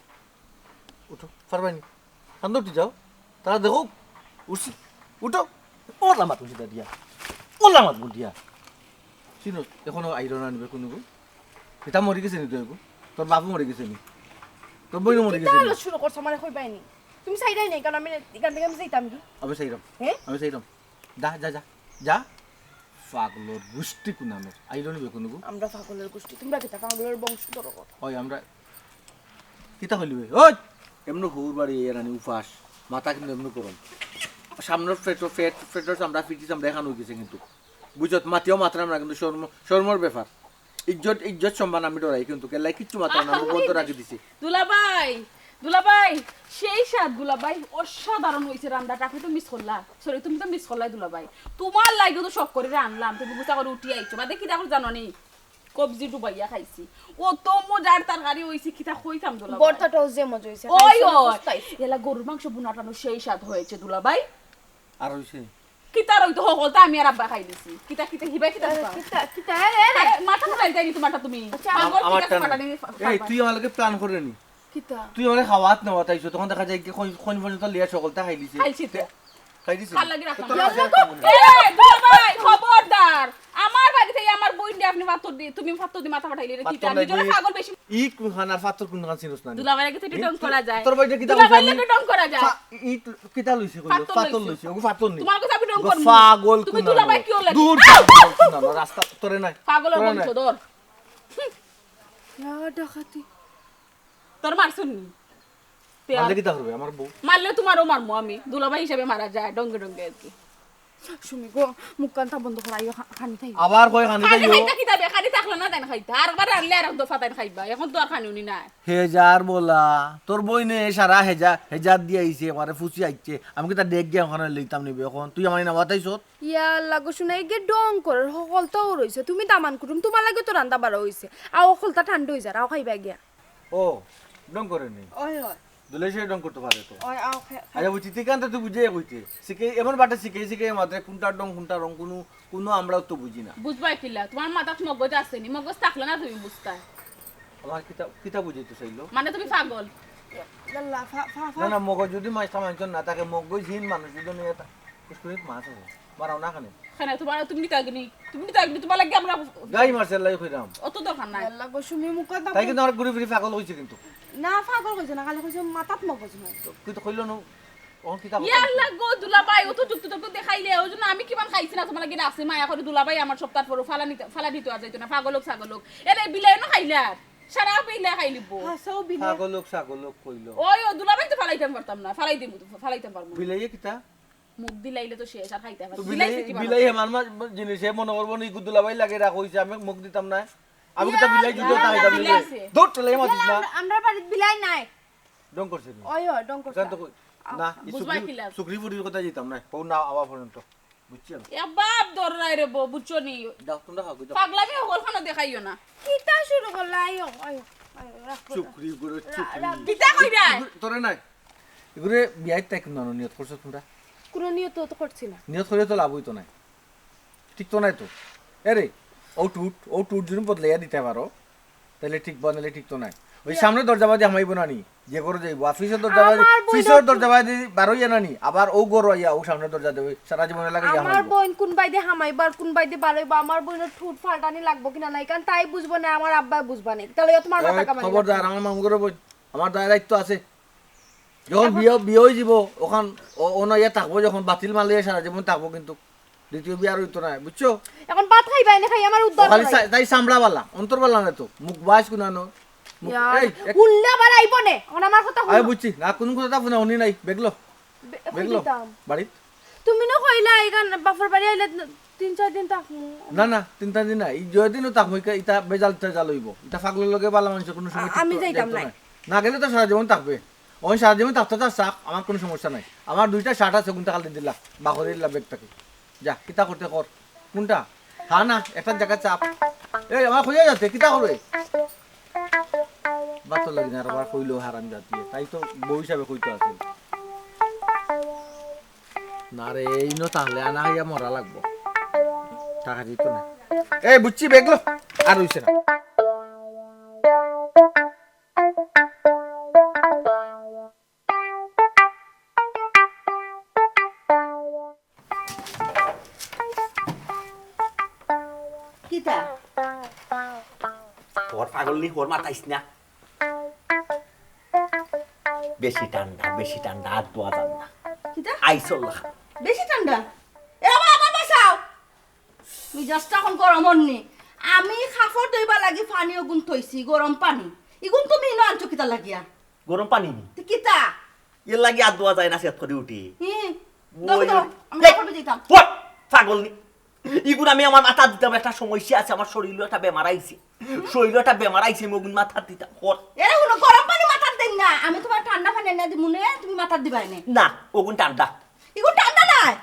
উঠো, পারবায় নি? কান্দো উঠি যাও। তারা দেখো, উঠছি, উঠো। ওলা মাত উঠি দিয়া। ওলা মাত দিয়া। চিনো, এখনো আইলো না নিবে কোনো গো? এটা মরি গেছে নি তো এগো? তোর বাপও মরি গেছে নি? তোর বইনও মরি গেছে নি? কিতা শুরু করছো আমারে কইবায় নি? তুমি চাইরায় নাই, কারণ আমি ইখান থাকি আমি যাইতাম কি? আমি চাইরাম। হ্যাঁ? আমি চাইরাম। যা, যা, যা, যা। পাগলর গুষ্টি কুনানোর। আইলো নি বেকুনুগু? আমরা পাগলর গুষ্টি, তোমরা কিতা পাগলর বংশধর? ওই আমরা কিতা কইলি বে? ওই! এমনে হুর বাড়ি এ রানি উপাস। মাথা কিন্তু এমনে গরম। সামনের পেটো, পেট, পেটর চামড়া, ফিটি চামড়া এখান অই গেছে কিন্তু। বুঝছত? মাতিও মাতরাম না কিন্তু শরম, শরমর ব্যাপার। ইজ্জত, ইজ্জত সম্মান আমি ডরাই কিন্তু। কেলাই কিচ্ছু মাতরাম না, আমি বন্ধ রাখি দিছি। দুলাভাই, দুলাভাই, সেই স্বাদ দুলাভাই, অসাধারণ অইছে রান্নাটা। আপনি তো মিস করলা, সরি, তুমি তো মিস করলাই দুলাভাই। তোমার লাগি তো শখ করি আনলাম, তুমি গুছা করি উঠি আইছো। বাদে কিতা করি জানো নি? কবজি ডুবাইয়া খাইছি। অত মজার তরকারি অইছে, কিতা কইতাম দুলাভাই। ভর্তাটাও যে মজা অইছে, ওই, খাইছি, ওই। বুঝতাইছি। এলা গরুর মাংস ভুনাটানো সেই স্বাদ হয়েছে দুলাভাই। আর অইছে? কিতা রইতো হকলতা আমি আর আব্বা খাই দিছি। কিতা, কিতা, হিবা কিতা আরে, দিবা? কিতা, কিতা, এ, এ, এ। আরে, মাথা ফাটাই দেয়নি তোমারটা তুমি। আচ্ছা। পাগল আমার ঠিক আছে, টান। ফাটানি ফা-, এই, ফাটানি। তুই আমার লগে প্ল্যান করে নি। কিতা? তুই আমারে খাওয়াত নেওয়াত আইছো, তখন দেখা যায় কি কোন, কোন পর্যন্ত লিয়া সকলতা খাই দিছে। খাইছি তো। খাই দিছে? খাল লাগি রাখলাম। তো ইয়াল্লা গো। এ, দুলাভাই, খবরদার। আমার বাড়িত আমার বইনরে আপনি ফাত্তর দি, তুমি ফাত্তর দি মাথা ফাটাইলে, এটা কিতা? ফাত্তর নিজরে লাগবে। পাগল বেশি। ই কোনখান আর ফাত্তর কোনখান চিনস না নি? দুলাভাইরে কিতা ঢং করা যায়? তোর বইনরে কিতা দুলাভাইরে কইছ আমি? কিতা ঢং করা যায়? ফা-, ই কিতা লইছে কইলো? ফাত্তর ফাত্তর লইছে। লইছে। ওগো ফাত্তর নি। তোমার কথা আমি ঢং ওগো করবো। পাগল তুমি কোন দুলাভাই নাম? কি হলে? দূর পাগল কোন নাম? রাস্তা তোরে নাই। পাগল তোরে নাই। বংশধর। ইয়া ডাকাতি। তোর মারছুন নি? তে আর মারলে কিতা করবে আমার বউ? মারলে তোমারও মারমু আমি। দুলাভাই হিসাবে মারা যায়, ডঙ্গে ডঙ্গে আর কি। সুমি গো, মুখখানটা বন্ধ করাইও, খা-, খানি খাই। আবার কয় খানি খানি খাইও। খাইতা কিতা বে? খানি থাকলে না তাইন খাইতা। আরবার আনলে আর এক দফা তাইন খাইবা। এখন তো আর খানি উনি নাই। হেজার বলা, তোর বইনে সারা হেজা-, হেজার দিয়া আইছে, এবারে ফুচি আইছে। আমি কিতা ডেক গিয়া ওখানে লইতাম নিবে এখন? তুই আমার না বাতাইছত? ইয়া আল্লাহ গো, শুনে গিয়ে ডং করার হকলতাও রইছে। তুমি দামান কুটুম, তোমার লাগি তো রান্দা বাড়া হইছে। আও, হকলতা ঠান্ডা হই যার, আও খাইবা গিয়া। ও, ডং করে নি? ওই, ওই। দুলে সে ডং করতে পারে তো। ওই, আও, খে-, খে-। আচ্ছা, বুঝছি, তুই কান্তা তুই বুঝে কইতে। শিখে, এমন বাটে শিখে, শিখে মাত্র কোনটা ডং, কোনটা রং, কোনো, কোনো আমরাও তো বুঝি না। বুঝবাই কিলা? তোমার মাথাত মগজ আছে নি? মগজ থাকলে না তুমি বুঝতায়। আমার কিতা, কিতা বুঝাইতে চাইলো? মানে তুমি পাগল। ইয়াল্লা, ফা-, ফা-, ফা-। না, না, মগজ যদি মাছ খাওয়াইছ না, তাকে মগজহীন মানুষ যদি নিয়ে তা-, পুষ্করিত মাছ আছে। মারাও না খানে। খানে তোমার, তুমি নিতে আগে নি। তুমি নিতে আগে নি, তোমার লাগে আমরা গাই মারছে, লাই কইরাম। অত দরকার নাই। ইয়াল্লা গো, সুমি মুখ কথা তাই বল। কিন্তু আমার ঘুরে ফিরে পাগল হইছে কিন্তু। না, পাগল হইছে না, খালি কইছে মাথাত মগজ নাই। তো, তুই তো কইলো না, ও কিতা ইয়া আল্লাহ গো, দুলাভাই, অত যুক্তি তর্ক দেখাইলে, ওই জন্য আমি কিমান খাইছি না, তোমার লাগে রাখছি, মায়া করে দুলাভাই আমার সব তারপরও ফালা নিতে, ফালা দিতে আর যাইতো না, পাগল হোক, ছাগল হোক। এরে বিলাই না খাইলে আর, সারা বিলাই খাই লিব। হাসাও বিলাই। পাগল হোক, ছাগল হোক কইলো। ওই, ও দুলাভাই তো ফালাইতাম পারতাম না, ফালাই দিমু তো, ফালাইতাম পারমু না। বিলাইয়ে কিতা? মুখ দিলাইলে তো শেষ, আর খাইতে তো পারবো। বিলাই, বিলাইছে কি বানাবো? বিলাই আমার মা-, জিনিসে মনে করবো নি, দুলাভাই লাগে রাখ হইছে, আমি মুখ দিতাম না। আমি তো ইয়া বিলাই জুতো আল্লাহ, তাই দাম বিলাই নিলে। আছে। দৌড় চলে মাতিস না। আমরা, আমরা বাড়িত বিলাই নাই। ডং করছে নি? ওই, ওই, ডং করছে। জান তো কই? আ, না, এই বুঝবাই সুগ্রি-, কিলা? সুগ্রি ফুটির কথা যেতাম না। ও না, আওয়া পর্যন্ত। বুঝছি আমি। এ বাপ, দর রায় রে বউ, বুঝছো নি? যাও, তোমরা খাও, যাও। পাগলামি হকল খানো দেখাইও না। কিতা শুরু করলা? আইও, আইও, আইও, রাখো, রাখো। চুকরি গুরু, রা-, চুকরি। রা-, কিতা কইরা? তোরে নাই। এগুরে বিয়াইত তাই কোনো নিয়ত করছো তোমরা? কোনো নিয়ত তো করছি না। নিয়ত করে তো লাভ হইতো নাই। ঠিক তো নাই তো। এরে, ও টুট, ও টুট যদি বদলাইয়া দিতে পারো, তাহলে ঠিক বা নাহলে ঠিক তো নাই। ওই ইয়া। সামনে দরজা বাদি হামাইবো না নি, যে ঘরো যাইবো, আর পিছর দরজা বাদি, আমার বইন পিছর তো দরজা বাদি বারোইয়া না নি, আবার ও ঘরো আইয়া ও সামনে দরজা দেবে, সারা জীবনে লাগে ইয়া আমার হামাইবো। বইন কোন বাইদে হামাইবো আর কোন বাইদে বারোইবো, আমার বইনর ঠুট ফাল্টানি লাগবো কিনা নাই, কারণ তাই বুঝবো না, আমার আব্বায় বুঝবা না। তাহলে তোমার মাথা এই, কামাই খবরদার, আমার মামু ঘরো বই, আমার দায় দায়িত্ব আছে। যখন এখন বিয়া, বিয়া হয়ে যাব, ওখান ও-, ওনা ইয়া থাকবো, যখন বাতিল মারলে সারা জীবন থাকবো, কিন্তু দ্বিতীয় বিয়া আর হইতো না, বুঝছো? এখন ভাত খাইবা, এনে খাই আমার ও উদ্ধার খালি করাই। চা-, তাই চামড়া বালা, অন্তর বালা না তো, মুখ বাস কুনানো। মুখ, ইয়ার, এই, এক হুনলে আবার আইবো নে, এখন আমার কথা আমি হুনো। বুঝছি, না কোনো কথা তা হুনা হুনি নাই, বেগলো, বে-, বেগলো, কই দিতাম? বাড়িত। তুমি না কইলা এখান বাপর বাড়ি আইলে তিন চার দিন থাকমু। না, না, তিন চার দিন না, এই যে দিনও থাকমু, ইটা, ইটা বেজাল টেজাল হইব। ইটা পাগলর লগে বালা মানুষের কোনো সময় আ-, ঠিক আমি তো যাইতাম যাইতো নাই। না। না গেলে তো সারা জীবন থাকবে। ওই সারা জীবন থাকতে চাস থাক, আমার কোনো সমস্যা নাই। আমার দুইটা শার্ট আছে, কোনটা খালি দিলা, বাকরে দিলা ব্যাগ থাকি। যা, কিতা করতে কর। কোনটা? হ্যাঁ না, একটা জায়গা চাপ। এই, আমার খুঁজে যাচ্ছে, কিতা করবে? বাতো লাগে না, আর আমার কইলেও হারাম জাতি। তাই তো বউ হিসাবে কইতে আছে। না রে, এই নো তাহলে আনা হইয়া মরা লাগবো। টাকা দিত না। এই, বুঝছি, বেগলো। আর হইছে না। কিতা? তোর পাগল নি, ওর মাথাইস না। বেশি ঠান্ডা, বেশি ঠান্ডা, আর দোয়া যান না। কিতা? আইসল লাখা। বেশি ঠান্ডা? এ বাবা, মেজাজটা অখন গরম অর নি। আমি কাপড় ধইবার লাগি পানি অগুন থইছি, গরম পানি। ইগুন তুমি ইনো আনছো কিতা লাগিয়া? গরম পানি নি? তে কিতা? এর লাগি আত ধোয়া যায় না, সেত করি উঠি। হুম। ওই, দেখো তো, ওই। আমি এই, কাপড় ভিজাইতাম। ওই, পাগল নি। ইগুন আমি আমার মাথাত দিতাম, একটা সমস্যা আছে, আমার শরীলো একটা বেমার আইছে। শরীলো একটা বেমার আইছে, আমি অগুন মাথাত দিতাম। কর। এরে হুনো, গরম পানি মাথাত দেইন না, আমি তুমার ঠান্ডা পানি আনিয়া দিমু নে, তুমি মাথাত দিবায় নে। না, অগুন ঠান্ডা। ইগুন ঠান্ডা নায়।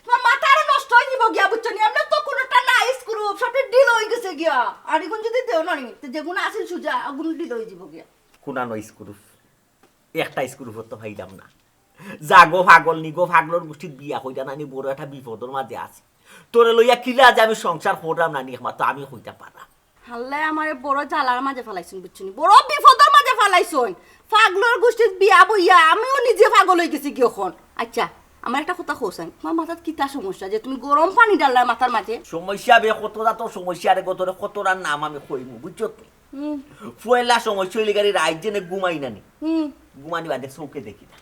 তুমার মাথা আরো নষ্ট অই যিবো গিয়া, বুঝছো নি? এমনে তো কুনুটা নাই স্ক্রু, সবটা ঢিলা অই গেছে গিয়া। আর ইগুন যুদি দেও না নি, তে যেগুন আছিল সুজা, অগুন ঢিলা অই যিবো গিয়া। কুনানো স্ক্রু? একটা স্ক্রু তো পাইলাম না। যা গো পাগল নি গো, পাগলর গুষ্টিত বিয়া কইরা নানি বড় একটা বিপদর মাঝে আছি। তোরে লইয়া কিলা যে আমি সংসার কররাম নানি, একমাত্র আমি কইতাম পাররাম। হাল্লায় আমারে বড় জ্বালার মাঝে ফালাইছইন, বুঝছো নি? বড় বিপদর মাঝে ফালাইছইন। পাগলর গুষ্টিত বিয়া বইয়া আমিও নিজে পাগল অই গেছি গি অখন। আইচ্ছা, আমার একটা কথা কও চাইন, তুমার মাথাত কিতা সমস্যা যে তুমি গরম পানি ঢাললায় মাথার মাঝে? সমস্যা বে, কত জাতর সমস্যা রে গো, তোরে কতটার নাম আমি কইমু, বুঝছো নি? হুম। পয়লা সমস্যা অইলে গিয়া রাইত যেনে ঘুমাই নানি। হুম। ঘুমানি বাদে চউখে দেখি না।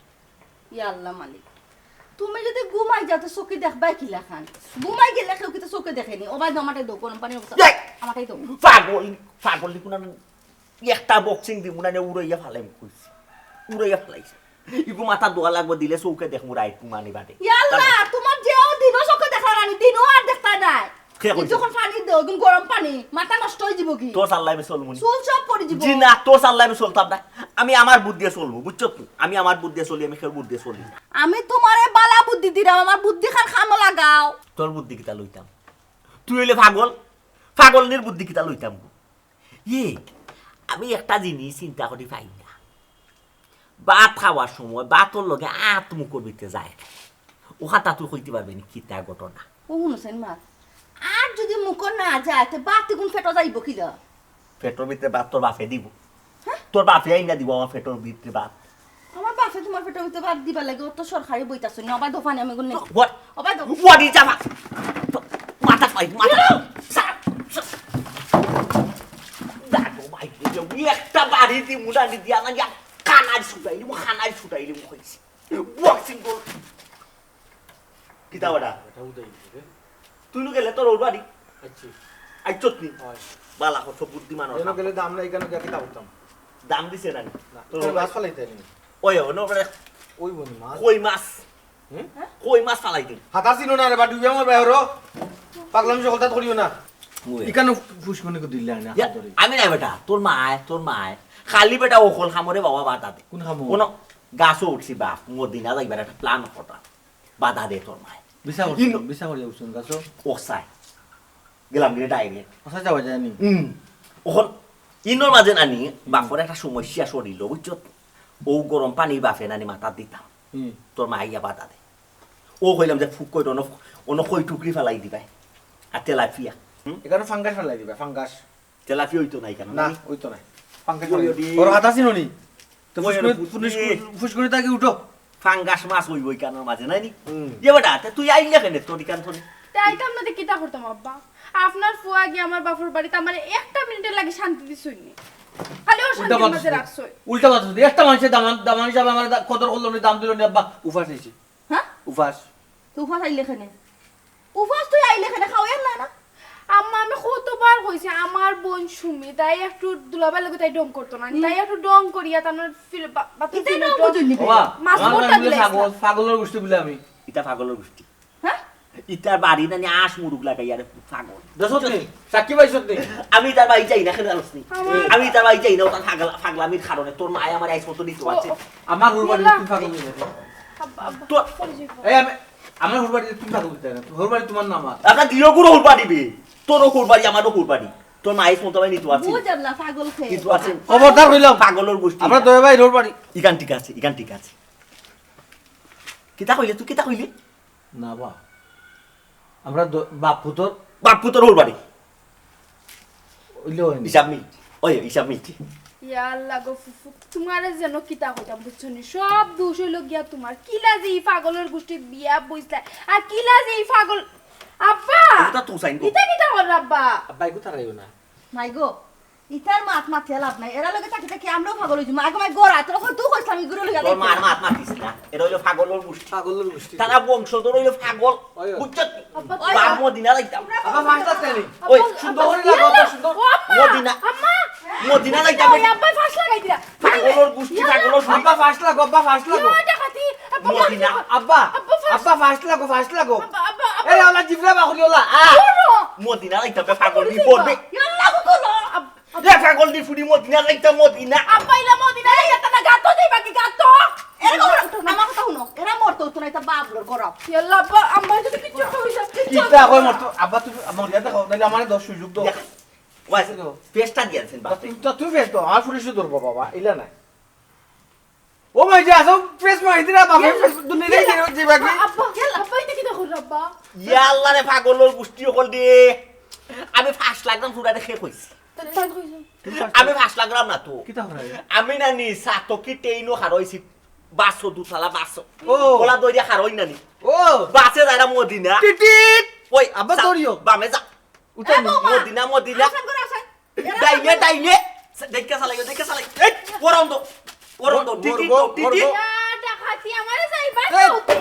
ইয়া আল্লাহ মালিক, তুমি যুদি ঘুমাই যাও তে চউখে দেখবায় কিলাখান? ঘুমাই গেলে কেউ কিতা চউখে দেখে নি? ওবায় দেও, আমারটাই দেও, গরম পানির বোতল। এই! আমারটাই দেও। পাগল, পাগল নি কুনানো, একটা বক্সিং দিমু নানি, উড়াইয়া ফালাইমু কইছি। উড়াইয়া ফালাইছি। ইগু মাথাত দেওয়া লাগবো, দিলে চউখে দেখমু রাইত ঘুমানি বাদে। ইয়া আল্লাহ, তুমার যেও দিনো চউখে দেখলা নানি, দিনো আর দেখতায় নায়। কে কইছে? যখন পানি দেও, একদম গরম পানি, মাথা নষ্ট অই যিবো গি। তোর চাল্লায় আমি চলমু নি। চুল সব পড়ি যিবো। জি না, তোর চাল্লায় আমি চলতাম না। আমি আমার বুদ্ধিয়ে চলমু, বুঝছো নি? আমি আমার বুদ্ধিয়ে চলি, আমি কেউর বুদ্ধিয়ে চলি না। আমি তুমারে বালা বুদ্ধি দিরাম, আমার বুদ্ধিখান কামো লাগাও। তোর বুদ্ধি কিতা লইতাম? তুই অইলে পাগল, পাগল নির বুদ্ধি কিতা লইতাম গো? ইয়ে, আমি একটা জিনিস চিন্তা করি পাই না। ভাত খাওয়ার সময় ভাতর লগে আত মুখর ভিতরে যায় না। ও কথা তুই কইতে পারবে নি কিতা ঘটনা? ও হুনো চাইন মা, আত যুদি মুখো না যায়, তে ভাত ইগুন পেটো যাইবো কিলা? পেটর ভিতরে ভাত তোর বাপে দিবো। হ্যাঁ? তোর বাপে আইনা দিবো আমার পেটর ভিতরে ভাত। আমার বাপে তুমার পেটর ভিতরে ভাত দিবার লাগি অত সরকারি বইতাছে না, ওবায় দেও পানি আমি গুনে। What? ওবায় দেও। What is that? মাথা পাই, মাথা। ইয়া! সা-, সা-, দেখো ভাই, এই একটা বাড়ি দি মুড়া দি দিয়া না, ইয়া, কানাই ছুটাইলি, কানাই ছুটাইলি কইছি। বক্সিং গোল। কিতা ওটা? এটা উদয় দিছে রে। তুই নু গেলে তোর ওর বাড়ি? আচ্ছা। আইছত নি? হয়। বালা কত বুদ্ধিমান ওর এনো বাপ। গেলে দাম নাই, কেনে গিয়া কিতা করতাম? দাম দিছে না নি? না, তোর ওর মাছ বাড়ি? ফালাইতে নি। ওই, ওনো ওরে ওই বনি মাছ। কই মাছ? হুম? কই মাছ ফালাই দিন? হাতার চিনো না রে বা, ডুবিয়া মরবে হরো। পাগলামি সকলতা করিও না। ওই। ইকানো ফুসকুনি কো দিলে না, ইয়া, হাত ধরে। আমি না বেটা, তোর মায়, তোর মায়। খালি বেটা অকল খামরে বাবা বাধা দে। কোন খামো? কোন গাছো উঠছি বাপ, মদিনা যাইবার একটা plan করতাম। বাধা দে তোর মায়। বিছা করছে, ইন- বিছা করে উঠছইন গাছো? ও সাই। গেলাম গিয়ে direct। আচ্ছা, যাওয়া যায়নি। হুম। অখন ইনোর মাঝে নানি, বাপর একটা সমস্যা শরীরলো, বুঝছো তো? ও গরম পানি বাপে নানি মাথাত দিতাম। হুম। তোর মা আইয়া বাধা দে। ও কইলাম যে ফুক কই, অনো, অনো কই টুকরি ফালাই দিবায়। আর তেলাপিয়া। হুম? ইকানো ফাঙ্গাস ফালাই দিবা, ফাঙ্গাস। তেলাপিয়া অইতো না ইকানো, না, নানি? অইতো না। ফাঙ্গাস ওই ফালাই ওরে। দিবা। ওর হাত আসিল নি? তো ওই ফুসকুনি, ওরে ফুসকুনি, ফুসকুনি। ফুসকুনি থাকি উঠো। ফাঙ্গাস মাছ অইবো ইকানোর মাঝে, নায় নি? হুম। এ বেটা, তে তুই আইলে কেনে তোর ইকান থনে? তে আইতাম না, তে কিতা করতাম আব্বা? আপনার ফুয়া গিয়া আমার বাপর বাড়িত আমারে একটা মিনিটর লাগি শান্তি দিছইন নি। খালি অশান্তির মাঝে রাখছইন। উল্টা মাত, উল্টা মাত। একটা মানষে দামান, দামান হিসাবে আমারে দা-, কদর করলো নি, দাম দিলো নি আব্বা, উপাস আইছি। হ্যাঁ? উপাস। তো উপাস আইলে কেনে? উপাস তুই আইলে কেনে? খাওয়াইয়ার না, না? আম্মা, আমি কতবার কইছি, আমার বোন সুমি, তাই একটু দুলাভাইর লগে তাই ঢং করতো না। হুম। তাই একটু ঢং করিয়া তানোর ফিল-, বা-, বাতুর ইতাই ফিল ঢং ঢং করতো নি। ওবা, মাছ আমার মরতা নাম বলে দিলে পাগল, ইসলাম। পাগলর গোষ্ঠী বলে আমি। ইতা পাগলর গোষ্ঠী। হ্যাঁ? ইতার বাড়ি নানি আঁশ মুরুগ লাগাইয়া রে পাগল। দেখছত নি? সাক্ষী পাইছত নি? আমি ইতার বাড়ি যাই না, কেনে জানোস নি? আমার আমি ইতার বাড়ি যাই না, ওটা পাগল, পাগলামির কারণে। তোর মায় আমারে আইজ পর্যন্ত নিতে পারছে না। ও, ও। আমার হুরু বাড়ি আল্লাহ। তুই পাগল অই যাবে। আব্বা, আব্বা, তোর চলে যাইবো। এই আমি, আমার হুরু বাড়ি তুই পাগল অইতে না। হুরু বাড়ি তোমার নাম আর। আমরা দিও গুরু হুরু বাড়ি বে। তোরও হুরু বাড়ি, আমারও হুরু বাড়ি। তোর মায় আইজ পর্যন্ত আমারে নিতে পারছে না। বুঝ আল্লাহ, পাগল খেয়ে। নিতে পারছে না। খবরদার কইলাম। পাগলর গোষ্ঠী। আমরা দয়া ভাই হুরু বাড়ি। ইখান ঠিক আছে, ইখান ঠিক আছে। কিতা কইলে তুই, কিতা কইলি? না বা, আমরা দ-, বাপ পুতর বাপ পুতর হুরু বাড়ি। অইলে অয় নি। হিসাব মিলছে। ওই, হিসাব মিলছে। ইয়া আল্লাহ গো ফুফু, তুমারে যেন কিতা কইতাম, বুঝছো নি? সব দোষ অইলো গিয়া তুমার। কিলা যে ই পাগলর গোষ্ঠীত বিয়া বইছলা, আর কিলা যে ই পাগল, আব্বা! ওটা তো চাইন গো। ইতা কিতা করলা, আব্বা? আব্বা, এগু তারাইও না। মাই গো, ইতার মাত মাতিয়া লাভ নাই, এরা লগে থাকি থাকি আমরাও পাগল অই যিমু। আগে মাই গড়া, তোর কত কইছলাম ইগুরে লগে তোর মার মাত মাতিস না, এরা অইলো পাগলর গোষ্ঠী। পাগলর গোষ্ঠী। তারা বংশধর অইলো পাগল, ওই, ওই। বুঝছত? আব্বা, বাপ মদিনা যাইতাম। আব্বা, পাঁচ লাখ টাকা নেই। ওই, আব্বা, সুন্দর করে আব্বা, লাগো, আব্বা, সুন্দর। ও আব্বা, মদিনা। আম্মা। মদিনা যাইতাম। ওই আব্বা, পাঁচ লাখ টাকা দিরা। পাগলর গোষ্ঠী, ইয়া। পাগলর গোষ্ঠী। আব্বা, পাঁচ লাখ, আব্বা, পাঁচ লাখ। ইয়া, টাকা দি। আব্বা, মদিনা। আব্বা, আব্বা, পাঁচ আব্বা, পাঁচ লাখ, পাঁচ লাখ। আব্বা, আব্বা, আব্বা। এই, ওলা জিফরা বাকুলি ওলা। আ। মদিনা যাইতাম, পাগল, কি করবে? ইয়া, লাগো করো। আব্বা, এ পাগল দি ফুড়ি মদিনা যাইতা মদিনা। আব্বা, ইলা মদিনা যাইতা না, গাতো যাইবা কি গাতো? এরা মরতো, আমার কথা হুনো, এরা মরতো তো না, এটা বাবলর গরম। ইয়াল্লা, আব্বা, আম্মা যদি কিচ্ছু কইছে। কিতা কই মরতো? আব্বা, তুমি মরিয়া দেখো, নাইলে আমারে দশ সুযোগ দাও। দেখ, ওয়াই, দেখো। পেস্টটা দিয়াছেন বাপে। তা তুমি, তা তুমি বেশ দাও, আমার পুলিশে ধরবো বাবা, ইলা নাই। ও ভাই, যে আসো, প্রেস মারি দিরা, বাপে প্রেস দুনিয়া দেখে যে বাকি। আব্বা, আব্বা, এটা কি দেখো, আব্বা? ইয়া আল্লাহ রে, পাগলর গোষ্ঠী অকল দি। আমি পাঁচ লাখ গ্রাম চুরা দেখে কইছি। তা-, তাই কইছো? আমি পাঁচ লাখ গ্রাম না তো। কিতা হয়? আমি না নি, সাতকি ট্রেইনও হারইছি, বাসও, দুতলা বাসও। ও। ওলা দইরা হারই না নি। ও। বাসে যাইরা মদিনা। টিটিট। ওই, আব্বা, সা-, দৌড়িও। বামে যা। উঠো এ নি। বাবা। মদিনা, মদিনা। আসেন করে আসেন। ডাইনে, ডাইনে। সে-, দেখে চালাই, দেখে চালাই। এই, পরন্দ। পরন্দ, মোর, টিটি, মোর, টিটি। মোর। ইয়া, ডাকাতি আমারে যাইবা এই। কাউকে।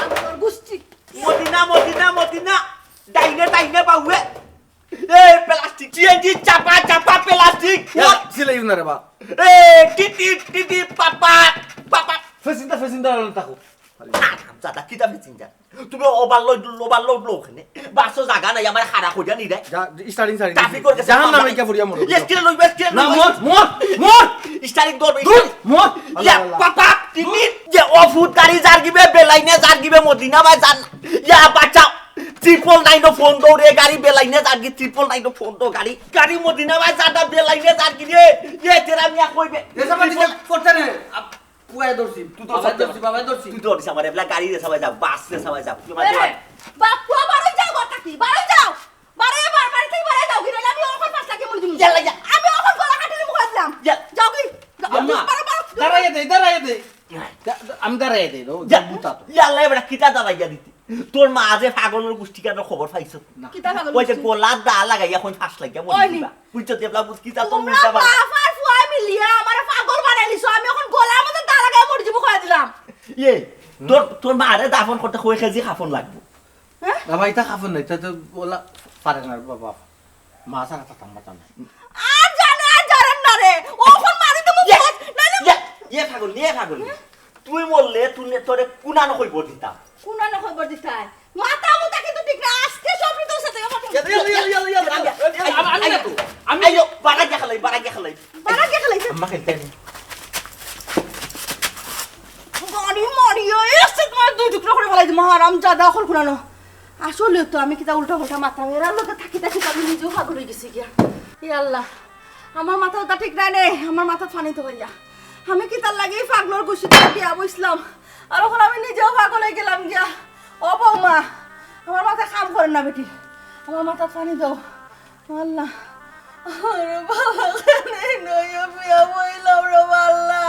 আমার গোষ্ঠী। মদিনা, মদিনা, মদিনা। ডাইনে, ডাইনে, বাউয়ে। এই, প্লাস্টিক। সিএনজি চাপা, চাপা, প্লাস্টিক। ইয়া, সিলাই না রে বা। এই, টিটি, টিটি, পাপা, পাপা। ফেসিন্দা, ফেসিন্দা, থাকো। আরামজাদা, কিতা মেশিন যার? তুমি ওভারলোড, ওভারলোড লও কেনে? বাসও জাগা নাই, আমার খাড়া করিয়া নিরায়। যা, স্টারিং, স্টারিং। ট্রাফিক করে গেছে, জাহান নামে বাবা। কে ফুরিয়া মরো। এ, স্টিয়ারিং লইবে, স্টিয়ারিং দূর, লইবে। মর, মর। স্টিয়ারিং ধরবে, দূর, স্টিয়ারিং। মর। ইয়া, আল্লাহ, আল্লাহ। পাপা, টিটি, যে অফুত গাড়ি যার গিবে, বেলাইনে যার গিবে, মদিনা ভাই যার। ইয়া, বাঁচাও। ট্রিপল নাইনও ফোন দৌড়ে গাড়ি, বেলাইনে যার গি, ট্রিপল নাইনও ফোন দৌ গাড়ি। গাড়ি মদিনা ভাই যার, বেলাইনে যার গি রে। ইয়ে, তেরা মিয়া কইবে। এসব দিকে করতে নেই। পুয়ায় ধরছি, তুই ধরছি, বাবায় ধরছি, বাবায় ধরছি। তুই ধরছিস আমার, এবলা গাড়ি রে সবাই যাও, বাস রে সবাই যাও। তুই আমার এ, বাপ, পুয়া বারো যাও, ঘর থাকি, বারো যাও। বারো, বার, বাড়ি থাকি বারো যাও, কি নাইলে আমি অখন পাঁচ লাখে মরি দিমু। ইয়াল্লা, যা। আমি অখন গলা কাটি দিমু, কইলাম। যা। যাও কি? যাও, আম্মা, বারো, বারো। দাঁড়াইয়া দে, দাঁড়াইয়া দে। যা, যা, আমি দাঁড়াইয়া দে, ও, যা। যা, বুতা তো। ইয়াল্লা, এবার কিতা দাঁড়াইয়া দিতে? তোর মা যে পাগলর গোষ্ঠী কেন খবর পাইছো? না। কিতা পাগল ওই যে গোষ্ঠী? গলাত দা লাগাইয়া এখন ফাঁস লাগিয়া মরি ওই নি। দিবা। বুঝছো, দেবলা বুঝ কিতা তোর তোমরা উল্টা পাল্টা। বাপ আর ফুয়ায় মিলিয়া আমারে পাগল বানাইলিছো। আমি এখন গলার মধ্যে দা লাগাইয়া মরি যাবো, কইয়া দিলাম। ইয়ে, তোর, তোর মারে দাফন করতে কয় কেজি কাফন লাগবো? হ্যাঁ? বাবা, ইতা কাফন নাই, ইতা তো ওলা পারে না রে বাবা। মা ছাড়া তো তাম্বা তাম্বা। আর জানে, আর জানেন না রে। অখন মারি দিমু ইয়ে, বস, নাইলে ইয়ে, ইয়ে পাগল, ইয়ে পাগল। তুই মরলে তুই নে-, তোরে কুনানো কইব দিতাম। কুনানো কইব দিতাই? মাথা মুথা কিন্তু ঠিক না, আজকে সব তোর সাথে আমার ইয়াল্লা, ইয়াল্লা, ইয়াল্লা, ইয়াল্লা, ইয়াল্লা। আই, আমি, আমি আই, না তো, আমি আইও, বাড়া গিয়া খালাই, বাড়া গিয়া খালাই। বাড়া গিয়া খালাই। আম্মা খেলতে নি। গাড়ি মারিয়া এসে তোমার দুই টুকরা করে ফালাই দিমু, হারামজাদা, অখন কুনানো। আসলে তো আমি কিতা উল্টা পাল্টা মাথা, এরার লগে থাকি থাকি তো আমি নিজেও পাগল অই গেছি গিয়া। ইয়া আল্লাহ, আমার মাথা ওটা ঠিক নাই রে, আমার মাথা ফানি তো হইয়া। আমি কিতার লাগি পাগলর গোষ্ঠীত বিয়া বইছিলাম, আর অখন আমি নিজেও পাগল অই গেলাম গিয়া। ও বৌমা, আমার মাথা কাম করে না বেটি, আমার মাথা ফানি দাও। আল্লাহ, আরে বাবা, কেনে নইয়া বিয়া বইলাম রে বাল্লা।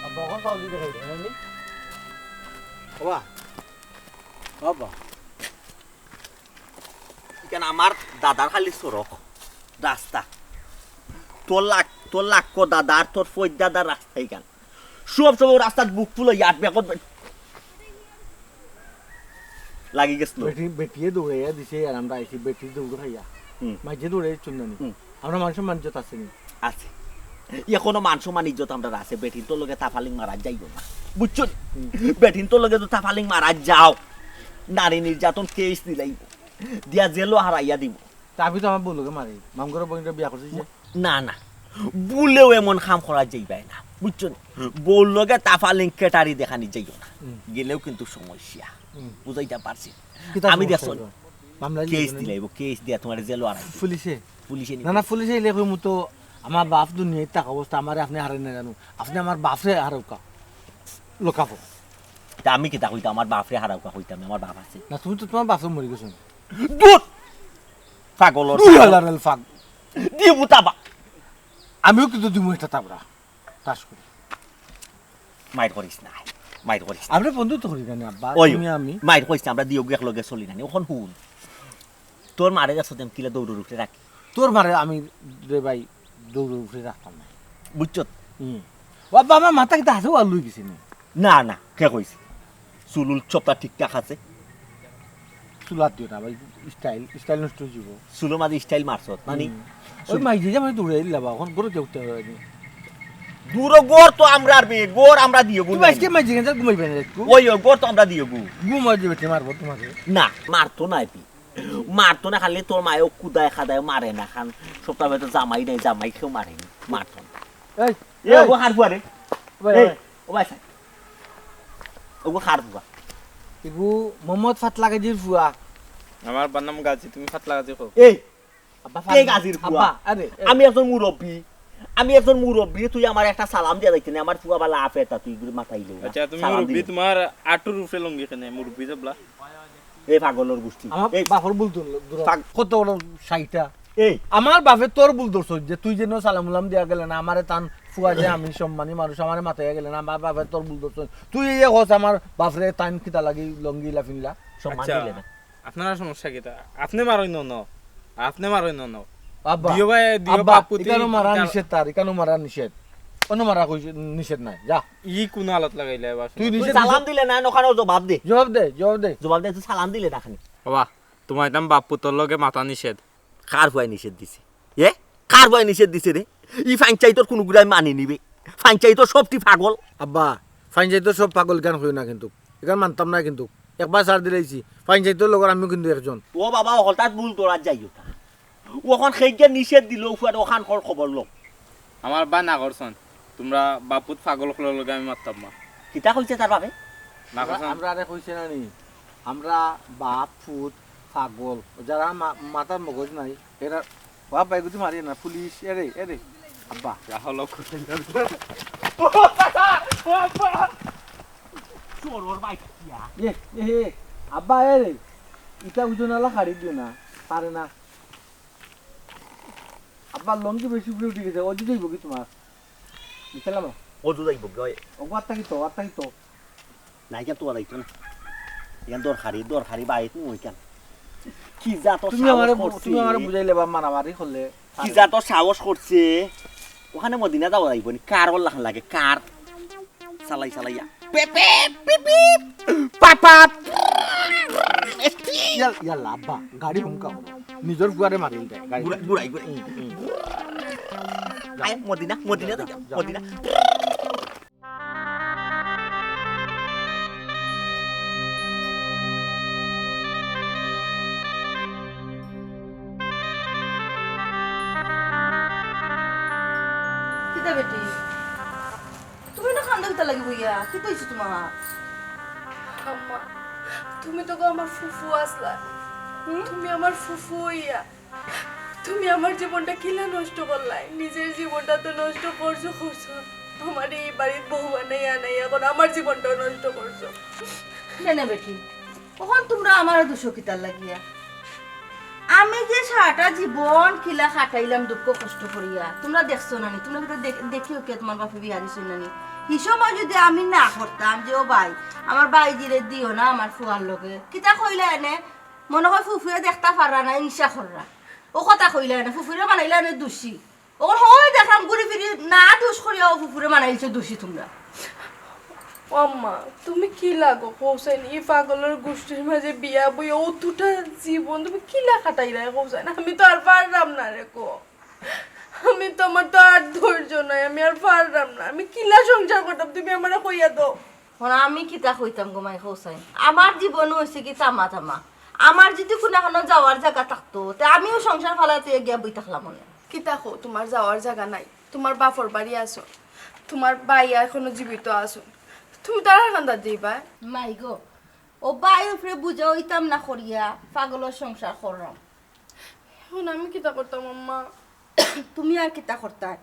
আব্বা, অখন পাউলি দেখাই দেন, নি? বাবা, বাবা। ইখান আমার দাদার খালি সড়ক, রাস্তা। তোর লাগ-, তোর লাক্কো দাদার, তোর ফৈদ দাদার রাস্তা ইখান। সব সময় রাস্তাত বুক ফুল ইয়াট বেগত বে-, লাগি গেছিল। বেটি, বেটিয়ে দৌড়াইয়া দিছে আর আমরা আইছি বেটির দৌড় খাইয়া। হুম। মাঝে দৌড়াই চুন্দানি। হুম। আমরা মানুষের মানিজ্যত আছে নি? আছে। এখনো মান সম্মান ইজ্জত আমরার আছে। বেটিন তোর লগে তাফালিং মারা যাইব না। বুঝছো নি? হুম। বেটিন তোর লগে তো তাফালিং মারা যাও। নারী নির্যাতন কেস দিলাইব। দিয়া জেলও হারাইয়া দিব। তা আমি তো আমার বউর লগে মারি। মামগর বইনরে বিয়া করছি যে। না, না। ভুলেও এমন কাম করা যাইবায় না। বুঝছো নি? বউর লগে তাফালিং কেটারি দেখানি যাইও না। হুম। গেলেও কিন্তু সমস্যা। হুম। বুঝাইতে পারছি। কিতা আমি সমস্যা দেখছো নি? হইলো? মামলা কেস দিলে দিলাইব, কেস দিয়া তোমার জেলও হারাই দিব। পুলিশে? পুলিশে নিব। না, না, পুলিশে ইলে কইমু তো আমার বাপ দুনিয়াত থাকা অবস্থা আমারে আপনে হারাই না জানো। আপনে আমার বাপরে হারাউকা। লোকাবো। তা আমি কিতা কইতাম, আমার বাপরে হারাউকা কইতাম, আমার বাপ আছে। না, তুমি তো তোমার বাপরে মরি গেছো। দুধ! পাগলর দুই পাগল। হালার ফাগ। দিমু তাবা। আমিও কিন্তু দিমু একটা তাবড়া। ঠাস করি। মাইর করিস না। মাইর করিস। আমরা বন্ধু তো করি জানি আব্বা, ওই তুমি আমি। মাইর কইছে, আমরা দিও এক লগে চলি না নি। অখন হুন, তোর মারে যাস তেম কিলা দৌড়র উপরে রাখি। তোর মারে আমি রে ভাই দৌড়র উপরে রাখতাম না। বুঝছত? হুম। ও আব্বা, আমার মাথা কিতা আছে, ও আর লই গেছে নি? না না, কে কইছে? চুলুল সবটা ঠিকঠাক আছে। চুলাত দিও না ভাই, স্টাইল স্টাইল নষ্ট হয়ে যাবো। চুলর মাঝে স্টাইল মারছত না নি? হুম। ওই মাইজি যে মানে দৌড়ে দিলা বা, এখন গরু কেউ উঠতে পারে নি। দূর গর তো আমরা আর বে, গর আমরা দিও গু তুমি নাই। আজকে মাইজি গেঞ্জার ঘুমাইবে না একটু? ওই ওই গর তো আমরা দিও গু। ঘুমাই দিবে, কে মারবো তোমাকে? না, মারতো না এপি। মারতো না, খালি তোর মায়েও কুদায় খাদায় মারে না খান। সবটা হয়তো জামাই নাই, জামাই কেউ মারেনি, মারতো না। এই, এ, ওগো হার ফুয়া রে। ভাই, এই, ভাই। ও ভাই সাহেব। ওগো হার ফুয়া। ইগু মোহাম্মদ ফাতলা গাজীর ফুয়া। আমার বানাম গাজী, তুমি ফাতলা গাজী কও। এই, আব্বা, কে গাজীর ফুয়া? আব্বা, আরে, এ, আমি একজন মুরব্বী, আমি একজন মুরব্বী, তুই আমার একটা সালাম দিয়া যাইতে নি, আমার ফুয়া বালা আফে তা তুই মাথাইলে না। আচ্ছা, তুমি সালাম মুরব্বী, দিলে। তোমার আটুর উপরে লুঙ্গি কেনে, মুরব্বী জবলা। এই পাগলর গোষ্ঠী। আমার এই, বাপর ভুল ধরলো, ধরো। পাগ- কত বড় শাইটা। এই, আমার বাপে তোর ভুল ধরছইন যে তুই যেন সালাম উলাম দিয়া গেলে না, আমারে তান ফুয়া যে আমি সম্মানী মানুষ, আমারে মাথায় গেলে না, আমার বাপে তোর ভুল ধরছইন। তুই এই হস আমার বাপরে তাইন কিতা লাগি লঙ্গি ইলা ফিনলা। সম্মান আচ্ছা, দিলে না। আপনারা সমস্যা কিতা? আপনি মারইন ন, আপনি মারইন ন। আব্বা, দিও ভাই, দিও আব্বা, বাপুতি, ইকানো মারা ইকানো- নিষেধ তার, ইকানো মারা নিষেধ। অন্য মারা কইছে নিষেধ নাই, যা। ই কোন আলাত লাগাইলে আবার? তুই তুই নিষেধ সালাম দিলে না, ওখানে জবাব দে। জবাব দে, জবাব দে। জবাব দে, তুই সালাম দিলে না খানি। বাবা, তোমার একদম বাপ পুতর লগে মাথা নিষেধ। কার ফুয়ায় নিষেধ দিছে? এ? কার ফুয়ায় নিষেধ দিছে রে? ই পঞ্চায়েতর কুনু গুড়ায় মানি নিবে? পঞ্চায়েতর সবটি পাগল। আব্বা, পঞ্চায়েতর সব পাগল ইকান কইও না কিন্তু। ইকান মানতাম না কিন্তু। একবার ছাড় দিলাইছি। পঞ্চায়েতর লগর আমিও কিন্তু একজন। ও বাবা, হঠাৎ ভুল তোরা যাইও না। ওখান খেইকে নিষেধ দিল, উফার ওখান কর খবর লো। আমার বা না করছন, তোমরা বাপুত পাগল অকলর লগে আমি মাততাম না। কিতা কইছে তার বাপে? না করছন। আমরা আরে কইছে না নি? আমরা বাপ, ফুত, পাগল। যারা মা-, মাথার মগজ নাই, এরা, বাপ ভাই গুতি মারি না, পুলিশ, এরে, এরে। আব্বা। রাহুল চোরর বাইক কিয়া? এ, এ, এ, আব্বা, এরে। ইটা উজনআলা খাড়ি দিও না, পারে না। আব্বা, লঙ্গি বেশি উপরে উঠি গেছে, অজু যাইব কি তোমার? নিচে নামো। অজু যাইব গয়। ও, আত্তা কি তো, আত্তা কি তো? না, ইখান তো যাইতো না। ইখান দরকারি, দরকারি বাইত নু ইখান। কি জাত তুমি আমারে, সাহস করছে? তুমি আমারে বুঝাইলে বা মারামারি করলে। কি জাত সাহস করছে? ওখানে মদিনা যাওয়া যাইব নি? কার ওর লাখান লাগে, কার? চালাই চালাইয়া। পেপ, পেপ, পিপ, পিপ। পাপ, পাপ। ইয়াল-, ইয়াল্লা, আব্বা, গাড়ি হুমকা করো। নিজর ফুয়ারে মারিল দেয়, গাড়ি। ঘুরাই, ঘুরাই, ঘুরাই। হুম, হুম। আয়, মদিনা, মদিনা যাই, যাও। মদিনা। কিতা বেটি? তুমি না কান্দো কিতা লাগি বইয়া? কিতা অইছে তোমার? আম্মা, তুমি তো গো আমার ফুফু আছলা। হুম? তুমি আমার ফুফু অইয়া তুমি আমার জীবনটা কিলা নষ্ট করলায়? নিজের জীবনটা তো নষ্ট করছো, করছো। আমার এই বাড়িত বউ বানাইয়া আনাইয়া এখন আমার জীবনটাও নষ্ট করছো। কেনে বেটি? অখন তোমরা আমারে দুষো কিতার লাগিয়া? আমি যে সারাটা জীবন কিলা কাটাইলাম দুঃখ কষ্ট করিয়া, তোমরা দেখছো না নি? তোমরা কিতা দেখ-, দেখিও কে তোমার বাপে বিয়া দিছইন না নি? হি সময় যদি আমি না করতাম যে, "ও ভাই, আমার ভাইজিরে দিও না আমার ফুয়ার লগে", কিতা কইলা এনে? মনে হয় ফুফুয়ে দেখতা পাররা না, হিংসা কররা। ও কথা কইলা এনে, ফুফুরে বানাইলা এনে দুষী। অখন হয় দেখলাম ঘুরি ফিরি না দুষ করিয়া ও ফুফুরে বানাইলছো দুষী তোমরা। ও আম্মা, তুমি কিলা গো কওছাইন, ই পাগলর গুষ্টির মাঝে বিয়া বইয়া অতটা জীবন তুমি কিলা কাটাইলায় কওছাইন? আমি তো আর পাররাম না রে কও। আমি তো, আমার তো আর ধৈর্য নাই, আমি আর পাররাম না। আমি কিলা সংসার করতাম তুমি আমারে কইয়া দেও। অখন আমি কিতা কইতাম গো মাই কওছাইন? আমার জীবনও অইছে কি তামা তামা। আমার যদি কুনু এখনো যাওয়ার জাগা থাকতো, তে আমিও সংসার ফালাইয়া গিয়া বই থাকলাম অনে। কিতা কও, তোমার যাওয়ার জাগা নাই, তোমার বাপর বাড়ি আছো, তোমার ভাই এখনো জীবিত আছো, তুমি তারার কান্দাত যাইবা? মাই গো, ও ভাইর উপরে বুঝা অইতাম না করিয়া পাগলর সংসার কররাম। অখন আমি কিতা করতাম আম্মা? তুমি আর কিতা করতায়?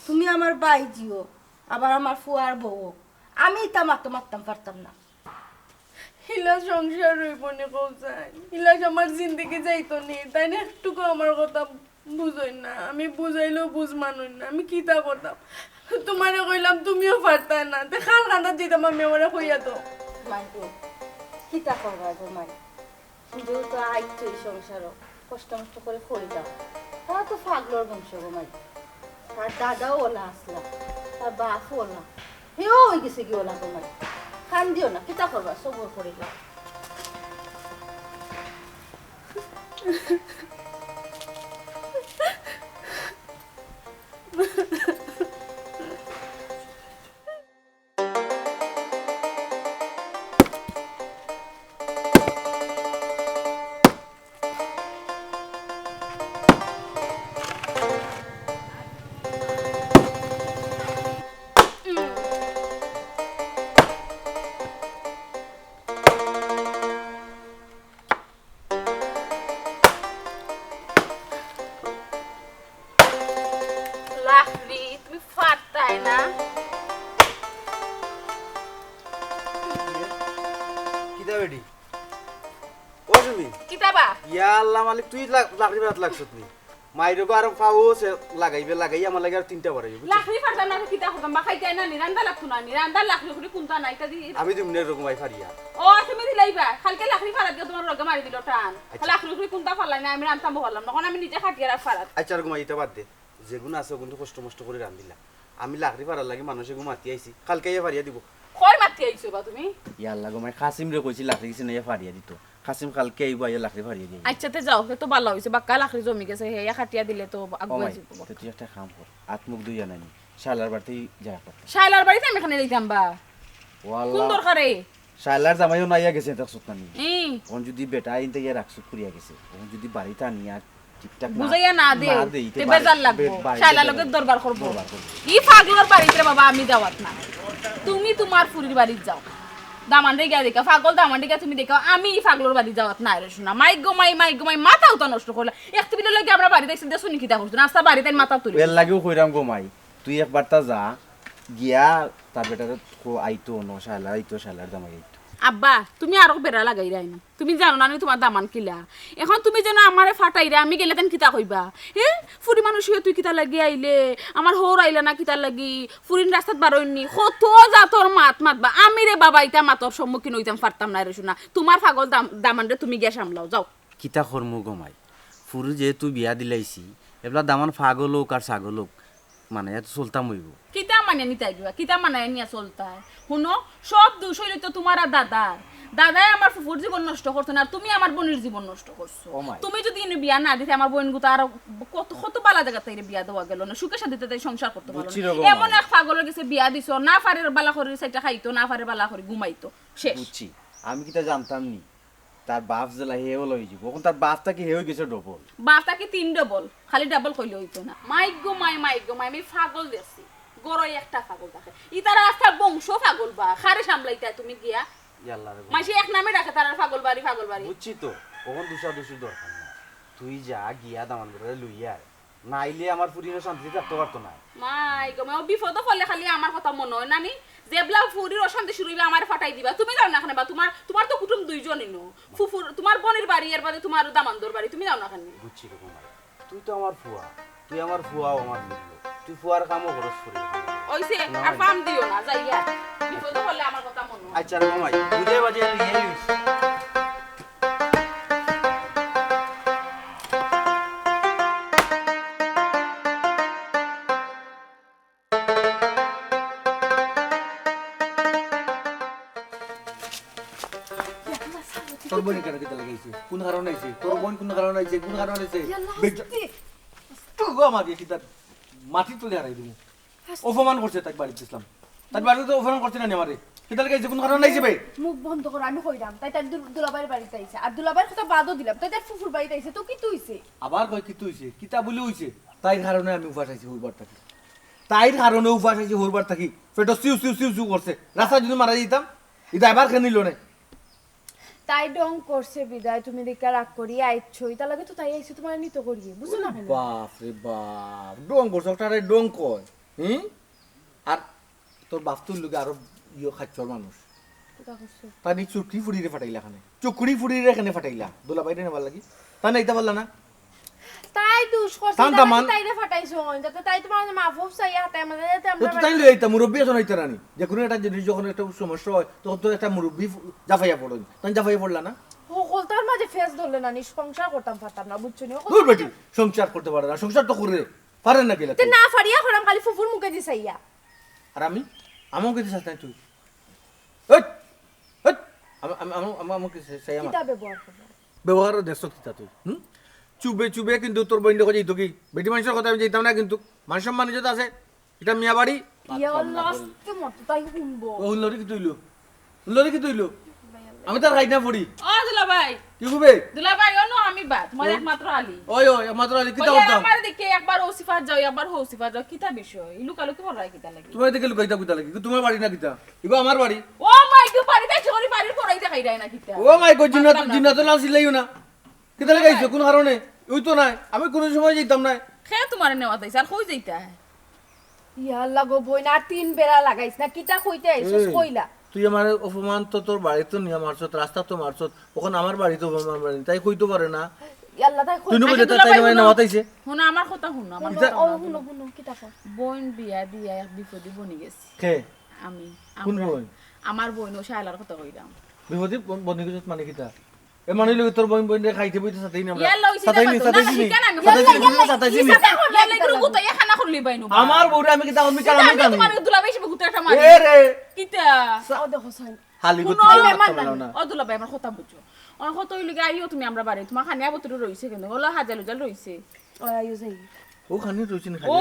তুমি আমার ভাইজিও, আবার আমার ফুয়ার বউও। আমি ইতা মাতো মাততাম পারতাম না। ইলা সংসার অইবো নি কওছাইন? ইলা আমার জিন্দেগি যাইতো নি? তাইন একটুকু আমার কথা বুঝইন না। আমি বুঝাইলেও বুঝ মানইন না। আমি কিতা করতাম? তুমারে কইলাম, তুমিও পারতায় না। তে কার কান্দাত যাইতাম আমি, আমারে কইয়া তো। মাই গো, কিতা করবা গো মাই? নিজেও তো আইছো এই সংসারো, কষ্ট মষ্ট করি করি যাও। তারা তো পাগলর বংশ গো মাই। তার দাদাও ওলা আসলা, তার বাপও ওলা, হেও অই গেছে গি ওলা গো মাই। কান্দিও না, কিতা করবা, সবর করি যাও। লাখরি, তুমি পারতায় না। কিতা বেটি? ও সুমি। কিতা বা? ইয়া আল্লাহ মালিক, তুই লা-, লাকড়ি ফাড়াত লাগছত নি? মাইরগো আর ফাও সে লাগাইবে, লাগাই আমার লাগি আর তিনটা বাড়াইবে, বুঝছো? লাকড়ি ফাড়তাম না, কিতা করতাম? বা খাইতে না, নি রান্দা লাগতো না, নি রান্দা লাকড়ি উকড়ি কুনতা নাই, তা দি আমি দিমু নে রকম ভাই ফাড়িয়া। ও, তুমি দিলাইবা। কালকে লাকড়ি ফাড়াত গিয়া তুমার লগে মারি দিল টান। আচ্ছা। লাকড়ি উকড়ি কুনতা ফাড়লাই না, আমি রানতাম বহালাম না, অখন আমি নিজে খাটিয়া রাখ ফাড়াত। আচ্ছা, রকম ভাই, ইটা বাদ দে। যেগুন আছে, ওগুন তো কষ্ট মষ্ট করি রান্দিলা। আমি লাকড়ি ফাড়ার লাগি মানুষ এগু মাতি আইছি, কালকে আইয়া ফাড়িয়া দিবো। কই মাতি আইছো বা তুমি? ইয়া আল্লাহ গো মাই, কাসিমরে কইছি লাকড়ি গেছে নাইয়া ফাড়িয়া দিতো। কাসিম কালকে আইবো, আইয়া লাকড়ি ফাড়িয়া দিয়া যাইবো। আচ্ছা, তে যাও, তে তো ভালা অইছে, বাক্কা লাকড়ি জমি গেছে, হে ইয়া কাটিয়া দিলে তো ও আগুয়া মাই, যাইবো। তে তুই একটা কাম কর, আত মুখ ধুইয়া নানি, শালার বাড়িতেই যা করতে। শালার বাড়িত আমি কেনে যাইতাম বা? ও আল্লাহ। কুন দরকারে? শালার জামাইও না আইয়া গেছে, দেখছত না নি? ই। অখন যদি বেটা আইনতে গিয়া রাখছত করিয়া গেছে, অখন যদি বাড়িত আনিয়া ঠিকঠাক না, বুঝাইয়া না দে, না দেই, তে তে বাড়ি-, বেজার লাগবো। বে-, বাড়িতে শালার লগে বেজার দরবার করবো। দরবার করবো। ই পাগলর বাড়িত রে বাবা, আমি যাওয়াত না। তুমি তুমার ফুরির বাড়িত যাও। দামানরে গিয়া দেখাও, পাগল দামানরে গিয়া তুমি দেখাও, আমি ই পাগলর বাড়িত যাওয়াত না রে সোনা। মাইগো মাই, মাইগো মাই, মাথা উতা নষ্ট করলা। এক টেবিলর লগে আমরা বাড়িত আইছি, দেখছো নি কিতা করছো? নাস্তা বাড়িত আইন মাথা তুলি। এর লাগিও কইরাম গো মাই, তুই একবার তা যা, গিয়া তার বেটারে কো আইতো ন, শালা আইতো, শালার জামাই আইতো। আব্বা, তুমি আরো বেড়া লাগাইরায় নি। তুমি জানো না নি তুমার দামান কিলা? অখন তুমি যেন আমারে ফাটাইরা, আমি গেলে তাইন কিতা কইবা? হে? ফুরি মানুষ অইয়া তুই কিতা লাগি আইলে? আমার হউর আইলা না কিতা লাগি? ফুরিন রাস্তাত বারইন নি। কত জাতর মাত মাতবা। আমি রে বাবা, ইতা মাতর সম্মুখীন অইতাম পারতাম না রে সোনা। তুমার পাগল দাম-, দামানরে তুমি গিয়া সামলাও, যাও। কিতা করমু গো মাই? ফুরি যেহেতু বিয়া দিলাইছি, এবলা দামান পাগল অউক আর ছাগল অউক, মানাইয়া তো চলতাম অইবো। কিতা মানাইয়া নিতায় গিয়া? কিতা মানাইয়া নিয়া চলতায়? হুনো, সব দুষ অইলে তো তুমার আর দাদার। দাদায় আমার ফুফুর জীবন নষ্ট করছে না, আর তুমি আমার বইনর জীবন নষ্ট করছো। ও মাই। তুমি যদি ইনো বিয়া না দিতে, আমার বইন গুতা আরো কত, কত বালা জাগাত তাইরে বিয়া দেওয়া গেল না, সুখে শান্তিতে তাই সংসার করতে পারলো না। বুঝছি রে গো মাই। এমন এক পাগলর গেছে বিয়া দিছো, না পারে বালা করি চাইরটা খাইতো, না পারে বালা করি ঘুমাইতো, শেষ। বুঝছি, আমি কিতা জানতাম নি? তার বাপ যেলা হে অলা অইযিবো। অখন তার বাপ থাকি হে অইগেছে ডবল। বাপ থাকি তিন ডবল, খালি ডাবল কইলে অইতো না। মাইগো মাই, মাইগো মাই, আমি পাগল দেখছি। ঘরো একটা পাগল থাকে। ইতারা আস্তা বংশ পাগল বা, কারে সামলাইতায় তুমি গিয়া? ইয়াল্লা রে বাবা। মাইনষে এক নামে ডাকে তারার পাগল বাড়ি, পাগল বাড়ি। বুঝছি তো, অখন দুষাদুষির দরকার নাই। তুই যা গিয়া দামান বেটারে লইয়া আয়। নাইলে আমার ফুরিনও শান্তিতে থাকতো পারতো না। মাইগো মাই, ও বিপদো পড়লে খালি আমার কথা মনো অয় নানি? যেবলা ফুরির অশান্তি শুরু অইবা, আমারে ফাটাই দিবা। তুমি যাও না কেনে বা, তুমার, তুমার তো কুটুম দুইজন ইনো। ফুফুর, তুমার বইনর বাড়ি, এর বাদে তুমার দামান্দর বাড়ি, তুমি যাও না কেনে? বুঝছি রে গো মাই, তুই তো আমার ফুয়া, তুই আমার ফুয়াও আমার ফুরিও, তুই ফুয়ার কামও করস ফুরির কামও। অইছে, না আর হয়। ফাম দিও না, যাইয়া। বিপদো পড়লে আমার কথা মনো অয়। আচ্ছা রে গো মাই, বুঝাই বাজিয়া লইয়া আইস। তোর বইন কেনে কিতা লাগি আইছে? কুন কারণে আইছে? তোর বইন কুন কারণে আইছে? কুন কারণে আইছে? ইয়াল্লা, বেজ-, হাস্তি। তুই গো আমারে কিতা মাটিত তুলি হারাই দিমু। অপমান করছে, তাইর বাড়িত গেছলাম। তাইর বাড়িত তো অপমান করছে না নি আমারে? কিতা লাগি আইছে? কুন কারণে আইছে বে? মুখ বন্ধ করো, আমি কইরাম। তাই তার দু-, দুলাভাইর বাড়িত আইছে। আর দুলাভাইর কথা বাদও দিলাম। তাই তার ফুফুর বাড়িত আইছে। তো কিতা অইছে? আবার কয় কিতা অইছে? কিতা বুলি অইছে? তাইর কারণে আমি উপাস আইছি হুরবার থাকি। তাইর কারণে উপাস আইছি হুরবার থাকি। পেটো সিউ সিউ সিউ সিউ করছে। রাস্তাত যদি মারা যাইতাম, ইতা আবার খেয়ে নিল নে। তাই ঢং করছে বিদায় তুমি দেখিয়া রাগ করি আইছো। ইতার লাগি তো তাই আইছে তুমারে নিতো করিয়া। বুঝো না কেনে? বাপ রে বাপ, ঢং করছে, ওটারে ঢং কয়। হুম? আর তোর বাপ তো অইলো গি আরো ইয়ো খাচ্চর মানুষ। কিতা করছে? তাই নি চুকরি ফুরিরে ফাটাইলা কেনে? চুকরি ফুরিরে কেনে ফাটাইলা? দুলাভাইরে নেবার লাগি। তাই না, ইতা পারলা না? তাই তাই দুষ করছে, তান তাই দামান। তাইরে ফাটাইছো, যাতে তাই তোমার মাফ চাইয়া হাতে আমাদের, যাতে আমরা তো তাই লই আইতা, মুরব্বি আছইন না নি। যে কোনো একটা জিনিস যখন একটা সমস্যা হয়, তখন তো একটা মুরব্বি জাফাইয়া পড়ইন। তাই জাফাইয়া পড়লা না? হকলতার মাঝে ফেস ধরলে না নি, সংসার করতাম পারতাম না, বুঝছো নি? দূর বেটি, সংসার করতে পারে না, সংসার তো করে পারে না গেলে তে না পারিয়া করাম খালি ফুফুর মুখে দি চাইয়া। আর আমি? আমার মুখে দি চাস নাই তুই? হেট! হেট! আমি, আমি, আমি, আমি, আমাকে সে, সে আমার কিতা ব্যবহার করবো? ব্যবহারও দেখছো কিতা তুই? হুম? চুবে চুবে কিন্তু তোর বইন দেখো যাইতো কি? বেটি মানুষের কথা আমি যাইতাম না কিন্তু। মান সম্মান ইজ্জত আছে। এটা মিয়া বাড়ি। ইয়া আল্লাহ, আস্তে মতো তাই শুনবো। ও হুল্লোরি কি তুইলো? হুল্লোরি কি তুইলো? আমি তার খাই না পড়ি। ও দুলাভাই। কি হবে? দুলাভাই, ও নো আমি বা, তোমার একমাত্র আলী। ওই, ওই, একমাত্র আলী, কিতা ওই যে করতাম? আমার দিকে একবার ও সিফাত যাও, একবার হো সিফাত যাও, কিতা বিষয়? এই লুকালুকি বড় হয় কিতা লাগি? তোমার দিকে লুকাইতা কিতা লাগি? তোমার বাড়ি না কিতা? ইগো আমার বাড়ি। ও মাই গো, বাড়িতে চুরি বাড়ির পড়াই দেখাই যায় না কিতা? ও মাই গো, জিন্নাত, মারতাম না জিন্নাতুল তোরে। আসিল লাইও না। কিতা লাগাইছো? কোন কারণে? ওই তো নাই। আমি কোনো সময় যাইতাম না। খে তোমারে নেওয়া যাইছে, আর কই যাইতা? ইয়া আল্লাহ গো বইন, আর তিন বেড়া লাগাইস না। কিতা কইতে আইছস, এই, কইলা? তুই আমার অপমান তো তোর বাড়িত নিয়া মারছত, রাস্তাত তো মারছত, অখন আমার বাড়িত অপমান মারি, তাই কইতো পারে না। ইয়া আল্লাহ, তাই কই তুই নু আচ্ছা, কইতে তাই দুলাভাই, মানে হুনো। নেওয়াত আইছে। হুনো, আমার কথা হুনো, আমার হুনো, কথা ও হুনো, হুনো, হুনো। হুনো, কিতা কর? বইন বিয়া দিয়া এক বিপদে বনি গেছি। কে? আমি, কোন আমরা, বইন? আমার বইন, ও শায়লার কথা কইলাম। বিপদে বন-, বনি গেছত মানে কিতা? এ মানে লগে তোর বইন, বইনরে খাইতে বইতে সাথেই নি আমরা। ইয়াল্লা, ওই সাথেই নি, সিধা সাথেই মাতো। নি। না, শিকার আমি সাথেই নি, করবো। সাথেই নি। ইয়াল্লা, এগুলো গুতাইয়া খানা করলি বাইনু। আমার বউরে আমি কিতা করবি, কারণ আমি জানি। তোমার দুলাভাই হিসেবে গুতাই একটা মারি। এ রে। কিতা? ও দেখো সাইন। হালি কোনো গুতাইয়া মেহমান মারতাম না। না। ও দুলাভাই, আমার কথা বুঝো। ওর কথা হইল গিয়া, আইও তুমি আমরা বাড়ি। তোমার খানিয়া বতরে রইছে কেন? ওলা হাজাল উজাল রইছে। ও আইও যাই। ও খানি রইছে না ও,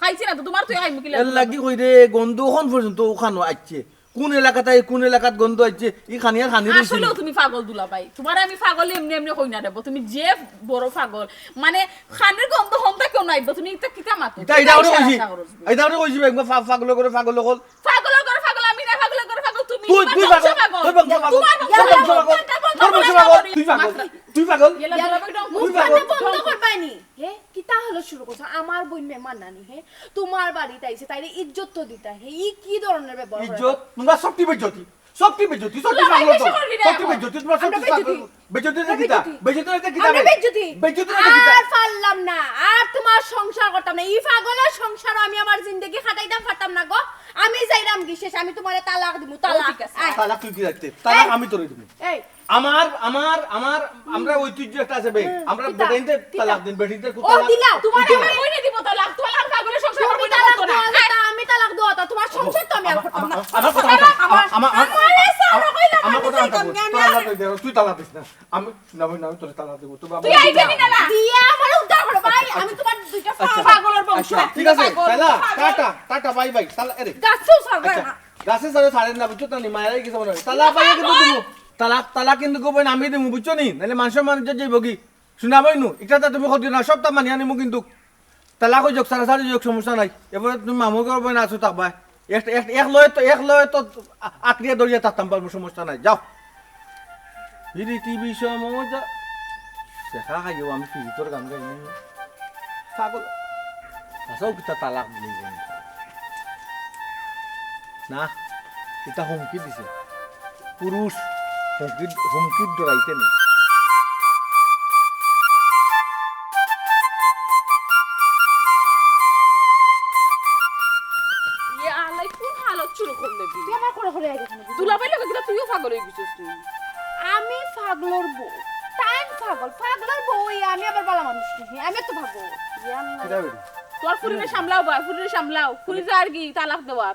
খাইছে না তো, তোমার তুই খাইমু কিলা? এর লাগি কই রে, গন্ধ অখন পর্যন্ত অখানো আইছে। কোন এলাকাত আই, কোন এলাকাত গন্ধ আইছে, ই খানি আর খানি রইছে আসলেও না। তুমি পাগল দুলাভাই, তোমার আমি পাগল এমনি এমনি কই না দেব, তুমি যে বড় পাগল, মানে খানির গন্ধ হন্তা কেউ নাইব, তুমি ইতা কিতা মাতো? ইতা, ইতা কিতা ওরে ইশারা কইছি, আশা করো তুমি? ইতা ওরে কইছি, একবার পা-, পাগল করে পাগল অকল। পাগল করে পাগল, আমি না পাগল করে পাগল, তুমি। তুই, তোমার তুই বংশ পাগল, পাগল। তোর বংশ পাগল, তোমার বংশ পাগল, তোর বংশ পাগল, তোর বংশ পাগল, তুই পাগল, মাতলি। তুই পাগল। ইয়ালা দুলাভাই, মুখ তুই পাগল। বন্ধ করবাই নি? হে, কিতা হলো শুরু করছো? আমার বইন মেহমান নানি, হে? তোমার বাড়িত আইছে, তাইরে ইজ্জত তো দিতা, হে? ই কি ধরনের ব্যবহার? ইজ্জত? তোমরা সবটি বেজ্জতি, সবটি বেজ্জতি, সবটি দুলাভাই পাগল বেশি তো। করবি না সবটি এখন। বেজ্জতি, তোমরা আমরা সবটি বেজ্জতি। পাগল। বেজ্জতি না আমরা কিতা? বেজ্জতি। বেজ্জতি না কিতা? আমরা বেজ্জতি। বেজ্জতি না কিতা? আর পারলাম না, আর তোমার সংসার করতাম না। ই পাগলের সংসার আমি আমার জিন্দেগি কাটাইতাম পারতাম না গো। আমি যাইরাম গি শেষ, আমি তোমারে তালাক দিমু, ও, তালাক। ঠিক আছে। আয়। তালাক তুই কি রাখতে? তালাক এই। আমি তোরে দিমু। এই। আমার, আমার, আমার, আমরা ঐতিহ্য একটা আছে বে। হুম, আমরা কিতা? বেটাইনতে কিতা? তালাক দিন, বেটিনতে ও, তালাক। দিলাও। তোমার কিতা? আমি কইরে দিব তালাক, তোমার আর পাগলের সংসার তুমি করবো না, তালাক করতো না। দেওয়া যেতা, আমি তালাক দেওয়া যেতা, তোমার সংসার তো আমি আর করতাম না। আমার, আমার কথা আনতে, আমার, আমার, আমার, আমার, আরে, সারা কইলা আমার কথা আনতে, তোর আল্লাহ তুই দে, তুই তালাক দিস না। আমি, না, না, আমি তোরে তালাক দিব। তুই আইবি না, না। দিয়া আমারে উদ্ধার করো, ভাই, আমি তোমার দুইটা আচ্ছা। পাগলের বংশ। আচ্ছা, ঠিক আছে, পাগল, তালা, পাগল। টাটা, টাটা, বাই, বাই, তালা, এরে। গাছেও ছাড়বে আচ্ছা, না। গাছে ছাড়ে ছাড়েন না, বুঝছো তো নি, মায়েরাই কিছু মনে হয়। তালা পাইয়া কিন্তু দিব। তালাক, তালাক কিন্তু গো বইন আমি দিমু, বুঝছো নি? নাইলে মান সম্মান ইজ্জত যাইবো কি? শুনা বইনু, ইটা তো তুমি ক্ষতি না, সবটা মানিয়া নিমু কিন্তু। তালাক অই যাউক, সারাসারি অই যাউক, সমস্যা নাই। এরপরে তুমি মামুর ঘর বইন আছো থাকবায়। এক, এক, এক লয়ে তো, এক লয়ে তো আ-, আঁকড়িয়া ধরিয়া থাকতাম পারবো, সমস্যা নাই। যাও। পিরিতি বিষম যা-, দেখা খাইও, আমি পিরিতর গান গাই নি। পাগল। আচ্ছা, ও কিতা তালাক দিলে বইন? না, ইটা হুমকি দিছে। পুরুষ হুমকি, হুমকির ডরাইতে নেই। ইয়া আল্লাহ, কোন হালত শুরু করলে তুই? তুই আমার করে করে আইলে কেন? দুলাভাই লগে কিতা তুইও পাগল অই গেছিস তুই? আমি পাগলর বউ, তাই পাগল, পাগলর বউ, এই আমি আবার ভালা মানুষ নাকি? আমি তো পাগল। ইয়া আল্লাহ। কিতা বেটি? তোর ফুরিরে সামলাও বা, ফুরিরে সামলাও, ফুরি যার কি তালাক দেওয়া।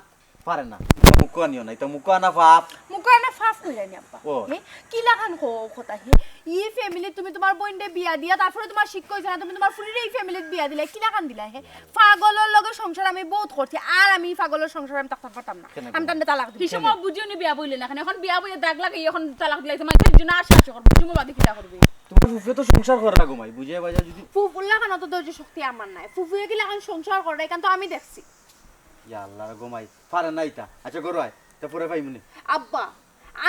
পারে না। মুখো আনিও না, ইটা মুখো আনা পাপ। মুখো আনা পাপ কইরা নি আব্বা? ও। হে? কি লাখান কও কথা হে? ই ফ্যামিলি তুমি তোমার বইনরে বিয়া দিয়া, তারপরে তোমার শিক্ষা অইছে না, তুমি তোমার ফুরিরে ই ফ্যামিলিত বিয়া দিলা, কি লাখান দিলা হে? পাগলর লগে সংসার আমি বহুত করছি, আর আমি ই পাগলর সংসার আমি থাকতাম পারতাম না। কেনে আমি গো? তানরে তালাক দিমু। হিসময় বুঝিও নি বিয়া বইলে না, এখন বিয়া বইয়া দাগ লাগাই, এখন তালাক দিলাই, তোমার কি জন্য আর শাসু করবো, হিসময় বাদে কিতা করবে? তোমার ফুফুয়ে তো সংসার করে না গো মাই, বুঝিয়া বাজার যদি ফুফুর লাখান অত ধৈর্য শক্তি আমার নাই, ফুফুয়ে কি লাখান সংসার করে, এখান তো আমি দেখছি। ইয়া আল্লাহ রে গো মাই, পারে না ইতা। আচ্ছা, ঘরো আয়, তা পরে পাইমুনে। আব্বা,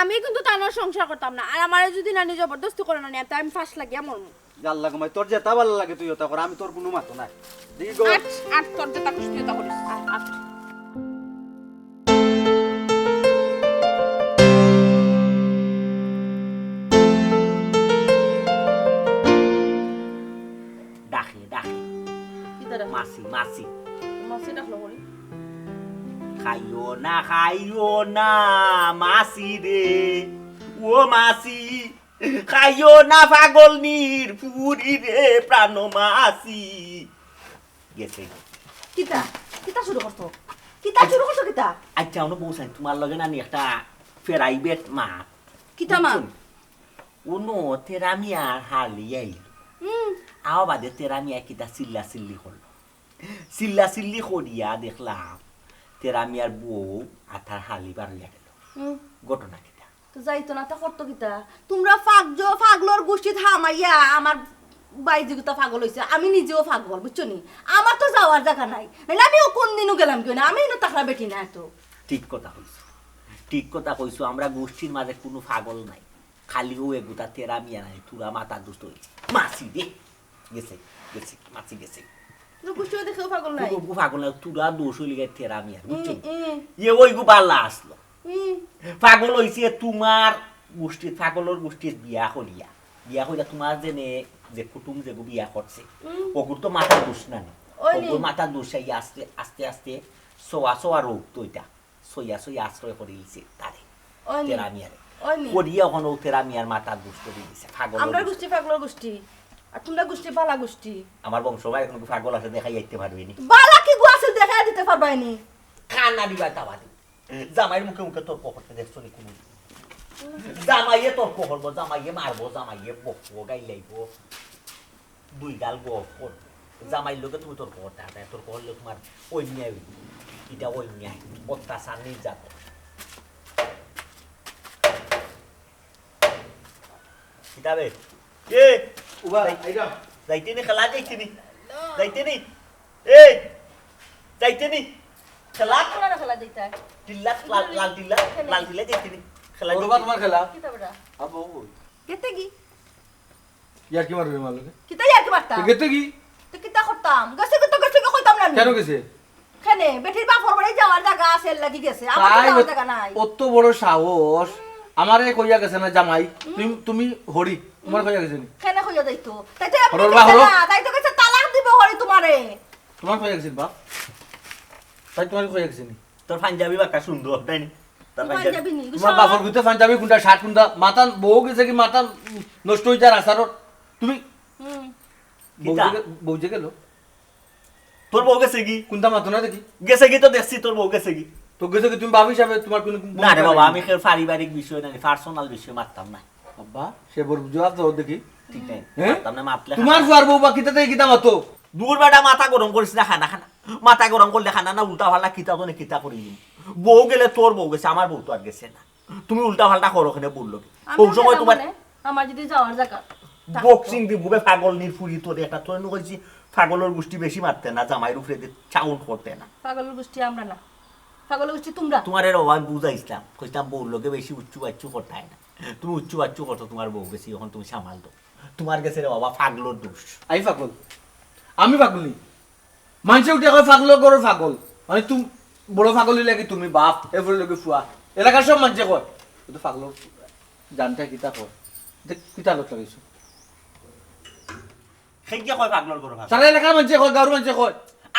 আমি কিন্তু তানর সংসার করতাম না, আর আমারে যদি নানি জবরদস্তি করে নানি, তে আমি ফাঁস লাগিয়া মরমু। ইয়া আল্লাহ গো মাই, তোর যেতা ভালা লাগে তুই ওতা কর, আমি তোর কুনু মাতো নাই। দি গো। আট, আট, তোর যেতা খুশি তুই ওতা করিস। আট, আট। ডাকে, মাসি। মাসি ডাকলো করি। খাইও না, খাইও না, মাসি রে, ও মাসি, খাইও না পাগলনির ফুরি রে, প্রাণ মাসি। গেছে। কিতা? কিতা শুরু করছো? কিতা শুরু করছো কিতা? আচ্ছা, অনো বউ চাই, তুমার লগে নানি একটা প্রাইভেট মাত। কিতা মাত? অনো তেরা মিয়ার হালি আইল। হুম। আওয়া বাদে তেরা মিয়া কিতা চিল্লা চিল্লি করলো। চিল্লা চিল্লি করিয়া দেখলাম তেরা মিয়ার বউ আর তার হালি বার অইয়া গেল। হুম। ঘটনা কিতা? তো যাইতো না, তা করতো কিতা? তুমরা ফাগজো, ফাগলর গুষ্টিত হামাইয়া আমার বাইজিগুতা ফাগল অইছে, আমি নিজেও ফাগল, বুঝছো নি? আমার তো যাওয়ার জাগা নাই, নাইলে আমিও কুনদিনও গেলাম কিও না, আমি ইনো তাকরা বেটি না এত। ঠিক কথা কইছো, ঠিক কথা কইছো। আমরা গুষ্টির মাঝে কুনু ফাগল নাই, খালি অউ এগুতা তেরা মিয়া নাই, তুরা মাথা দুষ্ট অইছে। মাসি রে, গেছে, গেছে, মাসি গেছে। তুমরা গুষ্টির মাঝে কেউ ফাগল নাই। অগু ফাগল নাই, তুরা দোষ অইলে গিয়া তেরা মিয়া, বুঝছো? হুম, হুম, এ অইগু বালা আছলো। হুম। ফাগল অইছে তুমার গুষ্টিত, ফাগলর গুষ্টিত বিয়া করিয়া। বিয়া করিয়া তুমার যেনে যে কুটুম যেগু বিয়া করছে, হুম। অগুর তো মাথা দুষ না নি। ওই নি। অগুর মাথা দুষ আইয়া আস্তে আস্তে আস্তে সোয়া সোয়া রোগ তো ইটা। সইয়া সইয়া আশ্রয় করি দিছে তারে। ওই নি। তেরা মিয়ারে। ওই নি। করিয়া অখন অউ তেরা মিয়ার মাথা দুষ করি দিছে। ফাগল আমরা অইছে। গুষ্টি ফাগলর গুষ্টি। আর তুমরা গুষ্টি বালা গুষ্টি। আমার বংশ ভাই এখন ফাগল আছে, দেখাই আইতে পারবে নি। বালা কিগু আছিল দেখাই দিতে পারবায় নি। কানা দিবা তাবাদি। জামাইর মুখে মুখে তর্ক করতে দেখছো নি কুনু? জামাইয়ে তর্ক করবো, জামাইয়ে মারবো, জামাইয়ে বকবো, গাইলাইবো। দুই গাল গপ করবো। জামাইর লগে তুমি তর্ক করতে হাতে, তর্ক করলে তুমার অন্যায় অইবো। ইটা অন্যায়, অত্যাচার, নির্যাতন। কিতাবে? কে? উবা, যাই-, আইডা। যাইতে নি খেলা যাইতে নি? যাইতে নি? এই! যাইতে নি? খেলা? কোন খেলা দিতে? টিল্লা, লাল, লাল টিল্লা, খেলা। লাল টিল্লা যাইতে নি? খেলা ওর যাইতে বাবা নি? তোমার খেলা? কিতা বেটা? আবো, ওই। গেতে কি? ইয়ার কি মারবে মারলে? কিতা ইয়ার কি মারতা? তো গেতে কি? তো কিতা করতাম? গেছে কি তো গেছে কি কইতাম না নি? কেন গেছে? কেনে? বেটির বাপর বাড়ি যাওয়ার জাগা আছে, এর লাগি গেছে। আমার তো তাই যাওয়ার ও-, জাগা নাই। অত বড় সাহস। আমারে কইয়া গেছে না জামাই? তুমি, তুমি হরি, তোমার কইয়া গেছে নি? কেনে কইয়া যাইতো? তাই তো এমনি হরর বা গেছে হরো। না, তাই তো গেছে তালাক দিব হরি তোমারে। তোমার কইয়া গেছে নি বাপ? তাই তোমার কইয়া গেছে নি? তোর পাঞ্জাবি বাক্কা সুন্দর, তাই নি? তোর কি পাঞ্জাবি। পাঞ্জাবি নি? তোমার বাপর গুতে পাঞ্জাবি কুনটা, শার্ট কুনটা, মাথা বউ গেছে কি মাথা নষ্ট হই যার আসারর? তুমি হুম। বউ কিতা? যে গে-, বউ যে গেল? তোর বউ গেছে কি? কুনটা মাথা না দেখি? গেছে কি তো দেখছি, তোর বউ গেছে কি? তো গেছে কি তুমি বাপ হিসাবে তোমার কোনো না রে বাবা, আমি কেউ পারিবারিক বিষয় না, পার্সোনাল বিষয় মারতাম না। আব্বা, সে বড় জবাব দাও দেখি। ঠিক নাই। হ্যাঁ? মারতাম না, মারলে তোমার খারাপ। ফুয়ার বউ বা কিতা থেকে কিতা মাতো? দূর বেটা, মাথা গরম করিস না, খানা খানা। মাথা গরম করলে খানা না, উল্টা পাল্টা কিতা তো না কিতা করি দিন। বউ গেলে তোর বউ গেছে, আমার বউ তো আর গেছে না। তুমি উল্টা পাল্টা করো কেনে বললো কি? আমি কোন সময় গেলাম তোমার মানে, আমার যদি যাওয়ার জায়গা থাকতো। বক্সিং দি বুবে পাগল নির্ফুরি তোরে একটা তোরে নু কইছি, পাগলর গুষ্টি বেশি মারতে না, জামাইর উপরে দি সাউন্ড করতে না। পাগলর গুষ্টি আমরা না, পাগলর গুষ্টি তোমরা। তোমারে রে বাবা আমি বুঝাইছিলাম, কইছিলাম বউর লগে বেশি উচ্চু বাচ্চু করতে হয় না। তুমি উচ্চু বাচ্চু করছো, তোমার বউ গেছে, এখন তুমি সামাল দাও। তোমার গেছে রে বাবা পাগলর দোষ। আমি পাগল? আমি পাগল নি? মানষে উঠে কয় পাগল ঘরর পাগল। মানে তুমি বড় পাগল অইলে কি তুমি বাপ, এরপরে লগে ফুয়া। এলাকার সব মানষে কয়। কিন্তু পাগল জানতে কিতা কয়? দে, কিতা লত লাগাইছো? খেইকে কয় পাগলর ঘরর পাগল। সারা এলাকার মানষে কয়, গাঁওর মানষে কয়।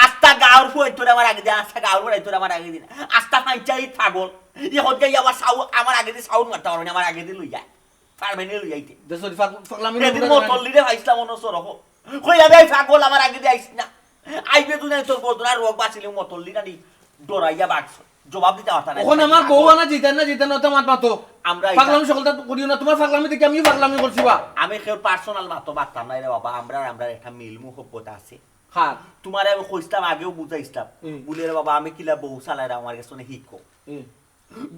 আস্তা গাঁওর ফুয়াই তোরে আমার আগে দিন, আস্তা গাঁওর ফুয়াই তোরে আমার আগে দিন। আস্তা পঞ্চায়েত পাগল। ইয়ে হত গিয়া আবার সাউ-, আমার আগে দি সাউন্ড মারতে পারো না, আমার আগে দি লই যায়। পারবে নি লই যাইতে? দে, sorry, পাগল, পাগলামি এদিন না করে মতল্লিরে পাইছিলাম অন্য সড়ক। কই যাবে এই পাগল আমার আগে দি আইস না। আইবে তুই নাই তোর বদনা রোগ বাঁচিলে মতল্লি না নি ডরাইয়া বাগছ। জবাব দিতে পারতা না। এখন আমার বউ আনা জিতেন না, জিতেন না, তো মাত মাতো। আমরা এটা পাগলামি সকলটা করিও না, তোমার পাগলামি দেখে আমিও পাগলামি করছি বা। আমি কেউ পার্সোনাল মাতো পারতাম না রে বাবা, আমরা, আমরা একটা মিল মুহব্বত আছে। হ্যাঁ। তোমারে আমি কইছিলাম, আগেও বুঝাইছিলাম। হুম। বলে রে বাবা, আমি কিলা বউ চালাইরাম, আমার গেছে অনেক হিকো। হুম।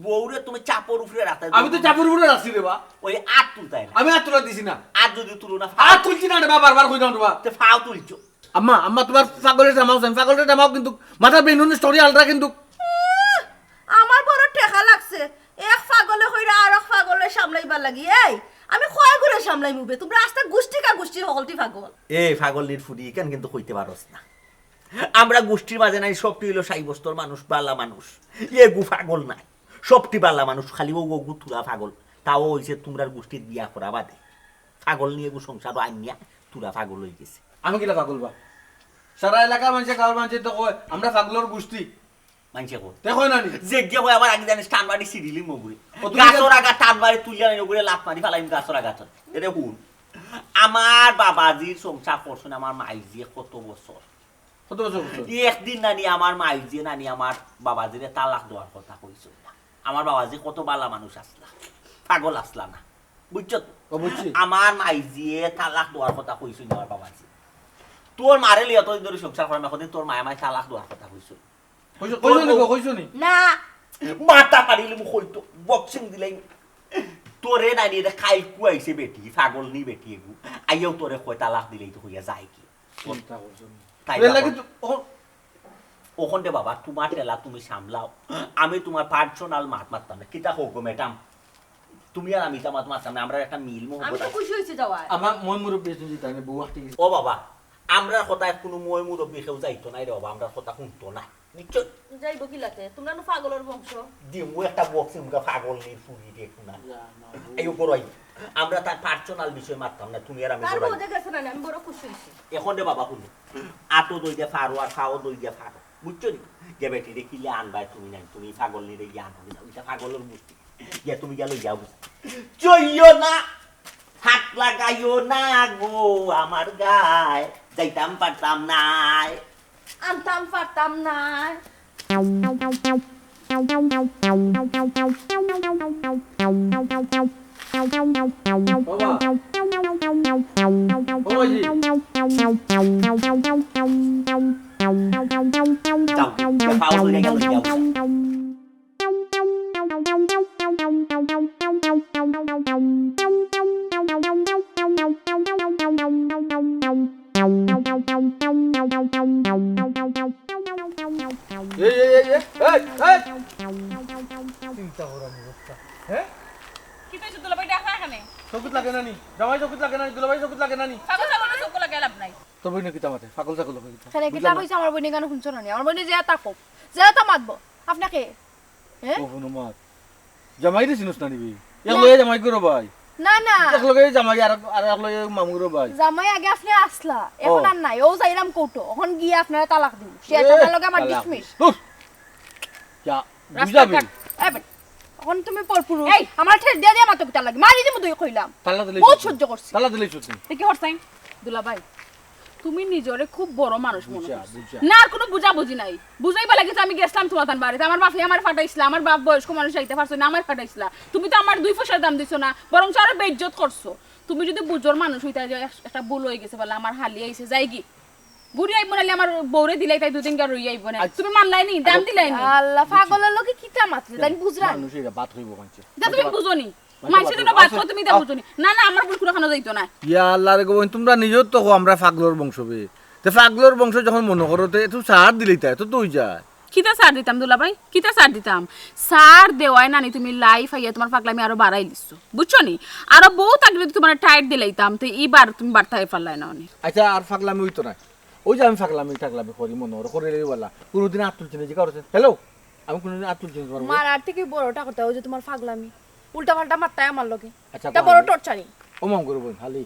বউরে তুমি চাপর উপরে রাখতে আমি তো চাপর উপরে রাখছি রে বা। ওই আত তুলতায় না। আমি আত তুলা দিছি না। আত যদি তুলো না, আত তুলছি না রে বা, বারবার কইলাম রে বা। তে ফাও তুলছো। আম্মা, আম্মা, তোমার পাগলের জামাও চাই, পাগলের জামাও কিন্তু মাথার বেনুনি স্টোরি আলটা কিন্তু। আহ, আমার বড় ঠেকা লাগছে। এক পাগলে কইরা আর এক পাগলে সামলাইবার লাগি। এই, আমি কয় ঘুরে সামলাই মুবে। তোমরা আস্তা গুষ্টি কা গুষ্টি হকলটি পাগল। এ পাগল নির্ফুটি, ইখান কিন্তু কইতে পারস না। আমরা গুষ্টির মাঝে নাই, সবটি হইল সাব্যস্তর মানুষ, বালা মানুষ। এগু পাগল নাই, সবটি বালা মানুষ, খালি ও ওগু তুরা পাগল। তাও হইছে তোমরার গুষ্টির বিয়া করা বাদে। পাগল নিয়ে এগু সংসারও আনিয়া তুরা পাগল হয়ে গেছে। আমি কিলা পাগল বা? সারা এলাকার মানষে, গাঁওর মানষে তো কয়, আমরা পাগলর গুষ্টি। মানষে কয়। তে কয় না নি? যে গিয়ে কয় আবার আগে জানিস, টান মারি সিঁড়িলি মগুরে। ও, তুমি গাছর আগা টান মারি তুলিয়া আনি ওগুরে লাত মারি ফালাইম গাছর আগা তন। এরে হুন, আমার বাবাজির সংসার করছইন আমার মাইজিয়ে কত বছর। কত বছর করছইন? একদিন নানি আমার মাইজিয়ে নানি আমার বাবাজিরে তালাক দেওয়ার কথা কইছইন না। আমার বাবাজি কত বালা মানুষ আছলা, পাগল আছলা না, বুঝছো তো? ও, বুঝছি। আমার মাইজিয়ে তালাক দেওয়ার কথা কইছইন না আমার বাবাজি। তোর মারে লইয়া তো ধরে সংসার করাম, এখন তোর মায়ে মায়ে তালাক দেওয়ার কথা কইছইন। কইছো, কইছো নি গো, কইছো নি? না। মাথা পারিলে মুখ হইতো, বক্সিং দিলাই। তোরে নানি এটা খাইল কুয়াইছে বেটি, পাগল নি বেটি এগু। আইয়াও তোরে কয় তালাক দিলেই তো হইয়া যায় কি? চিন্তা করছো নি? তাই এর লাগি তো, ও, ওখান দে বাবা, তোমার ঠেলা তুমি সামলাও। আমি তোমার পার্সোনাল মাত মারতাম না। কিতা হোক গো ম্যাডাম? তুমি আর আমি তা মাত মারতাম না, আমরা একটা মিল আমি মহব্বত তো আছে। খুশি হইছি যাওয়ায়। আমার ময় মুরব্বি এসে জিতা, আমি বউ আটকে গেছি। ও বাবা, আমরা কথায় কোনো ময় মুরব্বি কেউ যাইতো না রে বাবা, আমরা কথা শুনতো না। নিশ্চয়। যাইব কি লাগে? তোমরা নু পাগলর বংশ। দিমু একটা বক্সিং মুখা পাগল নেই ফুরি দেখো না। না, না, বউ। আইও করো আইও। আমরা তার পার্সোনাল বিষয় মারতাম না, তুমি আর আমি তার করো আইও। বোঝা গেছে না, আমি বড় খুশি হইছি। এখন রে বাবা শুনো, আতো দই দে ফারো আর খাও দই দে ফারো। বুঝছো নি? যে বেটি রে কিলে আনবায় তুমি নাই, তুমি পাগল নি রে গিয়া আনো না, ওইটা পাগলর বুদ্ধি। গিয়া তুমি গেল যাও। চইও না, হাত লাগাইও না গো আমার গায়ে, যাইতাম পারতাম নায়। আনতাম পারতাম নায়। বাবা। বাবাজি। যাও, যাও, পাও ধরে গেল, যাও। এই, এই, এই, এই, এই, এই! চিন্তা করার অবস্থা। হ্যাঁ? কিতা অইছে দুলাভাই, ডাকরা কেনে? চকুত লাগে না নি? জামাই চকুত লাগে না নি? দুলাভাই চকুত লাগে না নি? পাগল ছাগল চকুত লাগাই লাভ নাই। তোর বইনে কিতা মাতে? পাগল ছাগল কিতা? কেনে, কিতা বুঝলাম না। কইছে আমার বইনে কেনে শুনছো না নি? আমার বইনে যে তা কও, যে তা মাতবো। আপনাকে? হ্যাঁ? ও, হুনো মাত। জামাইরে চিনস না নি বে? এক না। লগে জামাই করো ভাই। না, না। এক লগে জামাই আর, আর এক লগে মামু করো ভাই। জামাই আগে আপনে আসলা, এখন ও। আর নাই। ও যাইরাম কোর্টো, এখন গিয়া আপনারে তালাক দিমু। সে এ, আপনার লগে আমার তালাক। ডিসমিস। ধুর। যা, রাস্তা বুঝাবি? কাট। এ বেটা, এখন তুমি পরপুরুষ। এই। আমার ঠেস দিয়া দিয়া মাতো কিতা লাগে? মারি দিমু দুই কইলাম। তালা দিলে বহুত সত্যি। সহ্য করছি। তালা দিলে সত্যি। দেখি হরসাইন, দুলাভাই, তুমি নিজরে খুব বড় মানুষ মনে বুঝা, করছো। বুঝা। না, আর কোনো বুঝাবুঝি নাই। বুঝাইবা লাগি তো আমি গেছলাম তোমার তান বাড়িতে। আমার বাপে আমার ফাটাইছিলা, আমার বাপ বয়স্ক মানুষ আইতে পারছো না, আমার ফাটাইছিলা। তুমি তো আমার দুই পয়সার দাম দিছো না, বরং আরো বেইজ্জত করছো। তুমি যদি বুঝোর মানুষ হইতা যে এক-, একটা ভুল হয়ে গেছে বলে আমার হালি আইছে, যাই কি? ঘুরি আইবো নাইলে আমার বউরে দিলাই তাই দুদিন গা রই আইবো না। আচ্ছা। তুমি মানলাই নি, দাম আচ্ছা। দিলাই নি। আল্লাহ, পাগলের লগে কিতা মাতলে, তাই বুঝলাম। মানুষ এরা বাদ হইবো মানছে। যা তুমি বুঝো নি। মানছে মানছে তো না, বাদ আচ্ছা। করো, তুমি তা বুঝো নি। না, না, আমার ভুল কুনু খানো যাইতো না। ইয়া আল্লাহ রে গো, তোমরা নিজেও তো কও আমরা পাগলর বংশ বে। তে পাগলর বংশ যখন মনে করো, তে একটু ছাড় দিলেই তাই, তো তুই যায়। কিতা ছাড় দিতাম দুলাভাই? কিতা ছাড় দিতাম? ছাড় দেওয়ায় নানি তুমি লাইফ আইয়া তোমার পাগলামি আরো বাড়াই দিছো। বুঝছো নি? আরো বহুত আগে যদি তোমার টাইট দিলাইতাম, তো এইবার তুমি বার্তায় পারলাই না অনেক। আচ্ছা, আর পাগলামি হইতো না। ওই যে আমি পাগলামি টাগলামি করি মনে করো, করে রে বালা। কোনোদিন আত তুলছি না, যে কারো হ্যালো, আমি কোনোদিন আত তুলছি না তোমার মুখে। মারার থেকে বড়টা কথা, ওই যে তোমার পাগলামি। উল্টা পাল্টা মারতায় আমার লগে। আচ্ছা, এটা কও বড় আমি। টর্চারিং। ও মাম করবো, খালি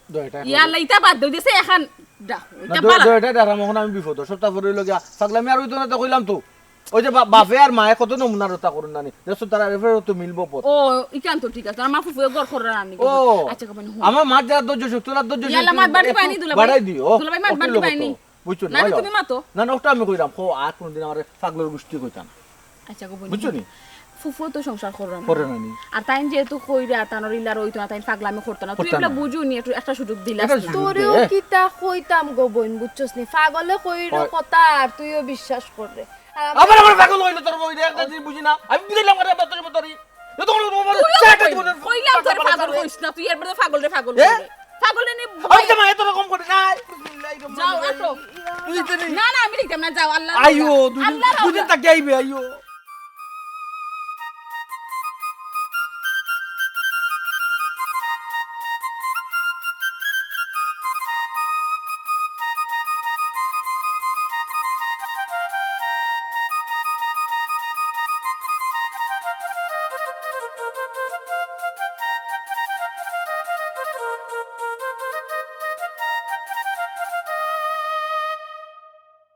দয়টা ইয়া আল্লাহ, ইতা বাদ দেও, দিছে এখন ডাকো, না, ইতা দ-, বালা। দয়টা ডাকলাম, এখন আমি বিপদ। সপ্তাহ পরে হইলো গিয়া, পাগলামি আর হইতো না, তো কইলাম তো। ওই যে বা-, বাপে আর মায়ে কত নমুনা রতা করুন নানি। দেখছো, তারা রেফারে তো মিলবো পথ। ও, ইখান তো ঠিক আছে। আমার ফুফুয়ে গড় করে রানি ও, করবো। আচ্ছা, কবে হুন। আমার মার যারা ধৈর্য শক্তি, ওরা ধৈর্য ইয়াল্লা, শক্তি মাত বাড়ি একটু পাইনি, দুলাভাই। বাড়াই দিও। দুলাভাই, মাত একটু বাড়ি লোক পাইনি। তো। বুঝছো নি? না, না, ভাইয়া। তুমি মাতো। না, না, ওটা আমি কইলাম। খো, আর কোনদিন আমার পাগলর গোষ্ঠী কইতাম। আচ্ছা, গো বইন। বুঝছো নি? ফুফু তো সংসার কররা না। কররা না নি। আর তাইন যেহেতু কইরা, তানর ইলার ওই তো না, তাইন পাগলামি করতো না। তুই করতো এগুলা না। বুঝো নি, একটু, একটা সুযোগ দিলাস একটা না। সুযোগ দে, তোরেও এ। কিতা কইতাম গো বইন, বুঝছস নি? পাগলে কইরো হয়। কথা আর তুইও বিশ্বাস কররে। আর আমি আবার, আবার পাগল হইলো তোর বউ, এটা একটা জিনিস বুঝি না। আমি বুঝাইলাম, আরে, আবার তোর মতো রে। এ তো কোনো তোমার তুইও চাটা কই? জীবনের কইলাম তোরে পাগল কইস না, তুই এর মধ্যে পাগল রে পাগল এ? করে। পাগল রে নি আমি তো মায়ের তো রকম করি নাই। বিসমিল্লাহির রহমানির যাও, রহিম। আসো। তুই তো নি- না, না, আমি লিখতাম না, যাও, আল্লাহ আইও, আল্লাহ। দুদিন, আল্লাহ দুদিন আল্লাহ। তাকে আইবে, আইও।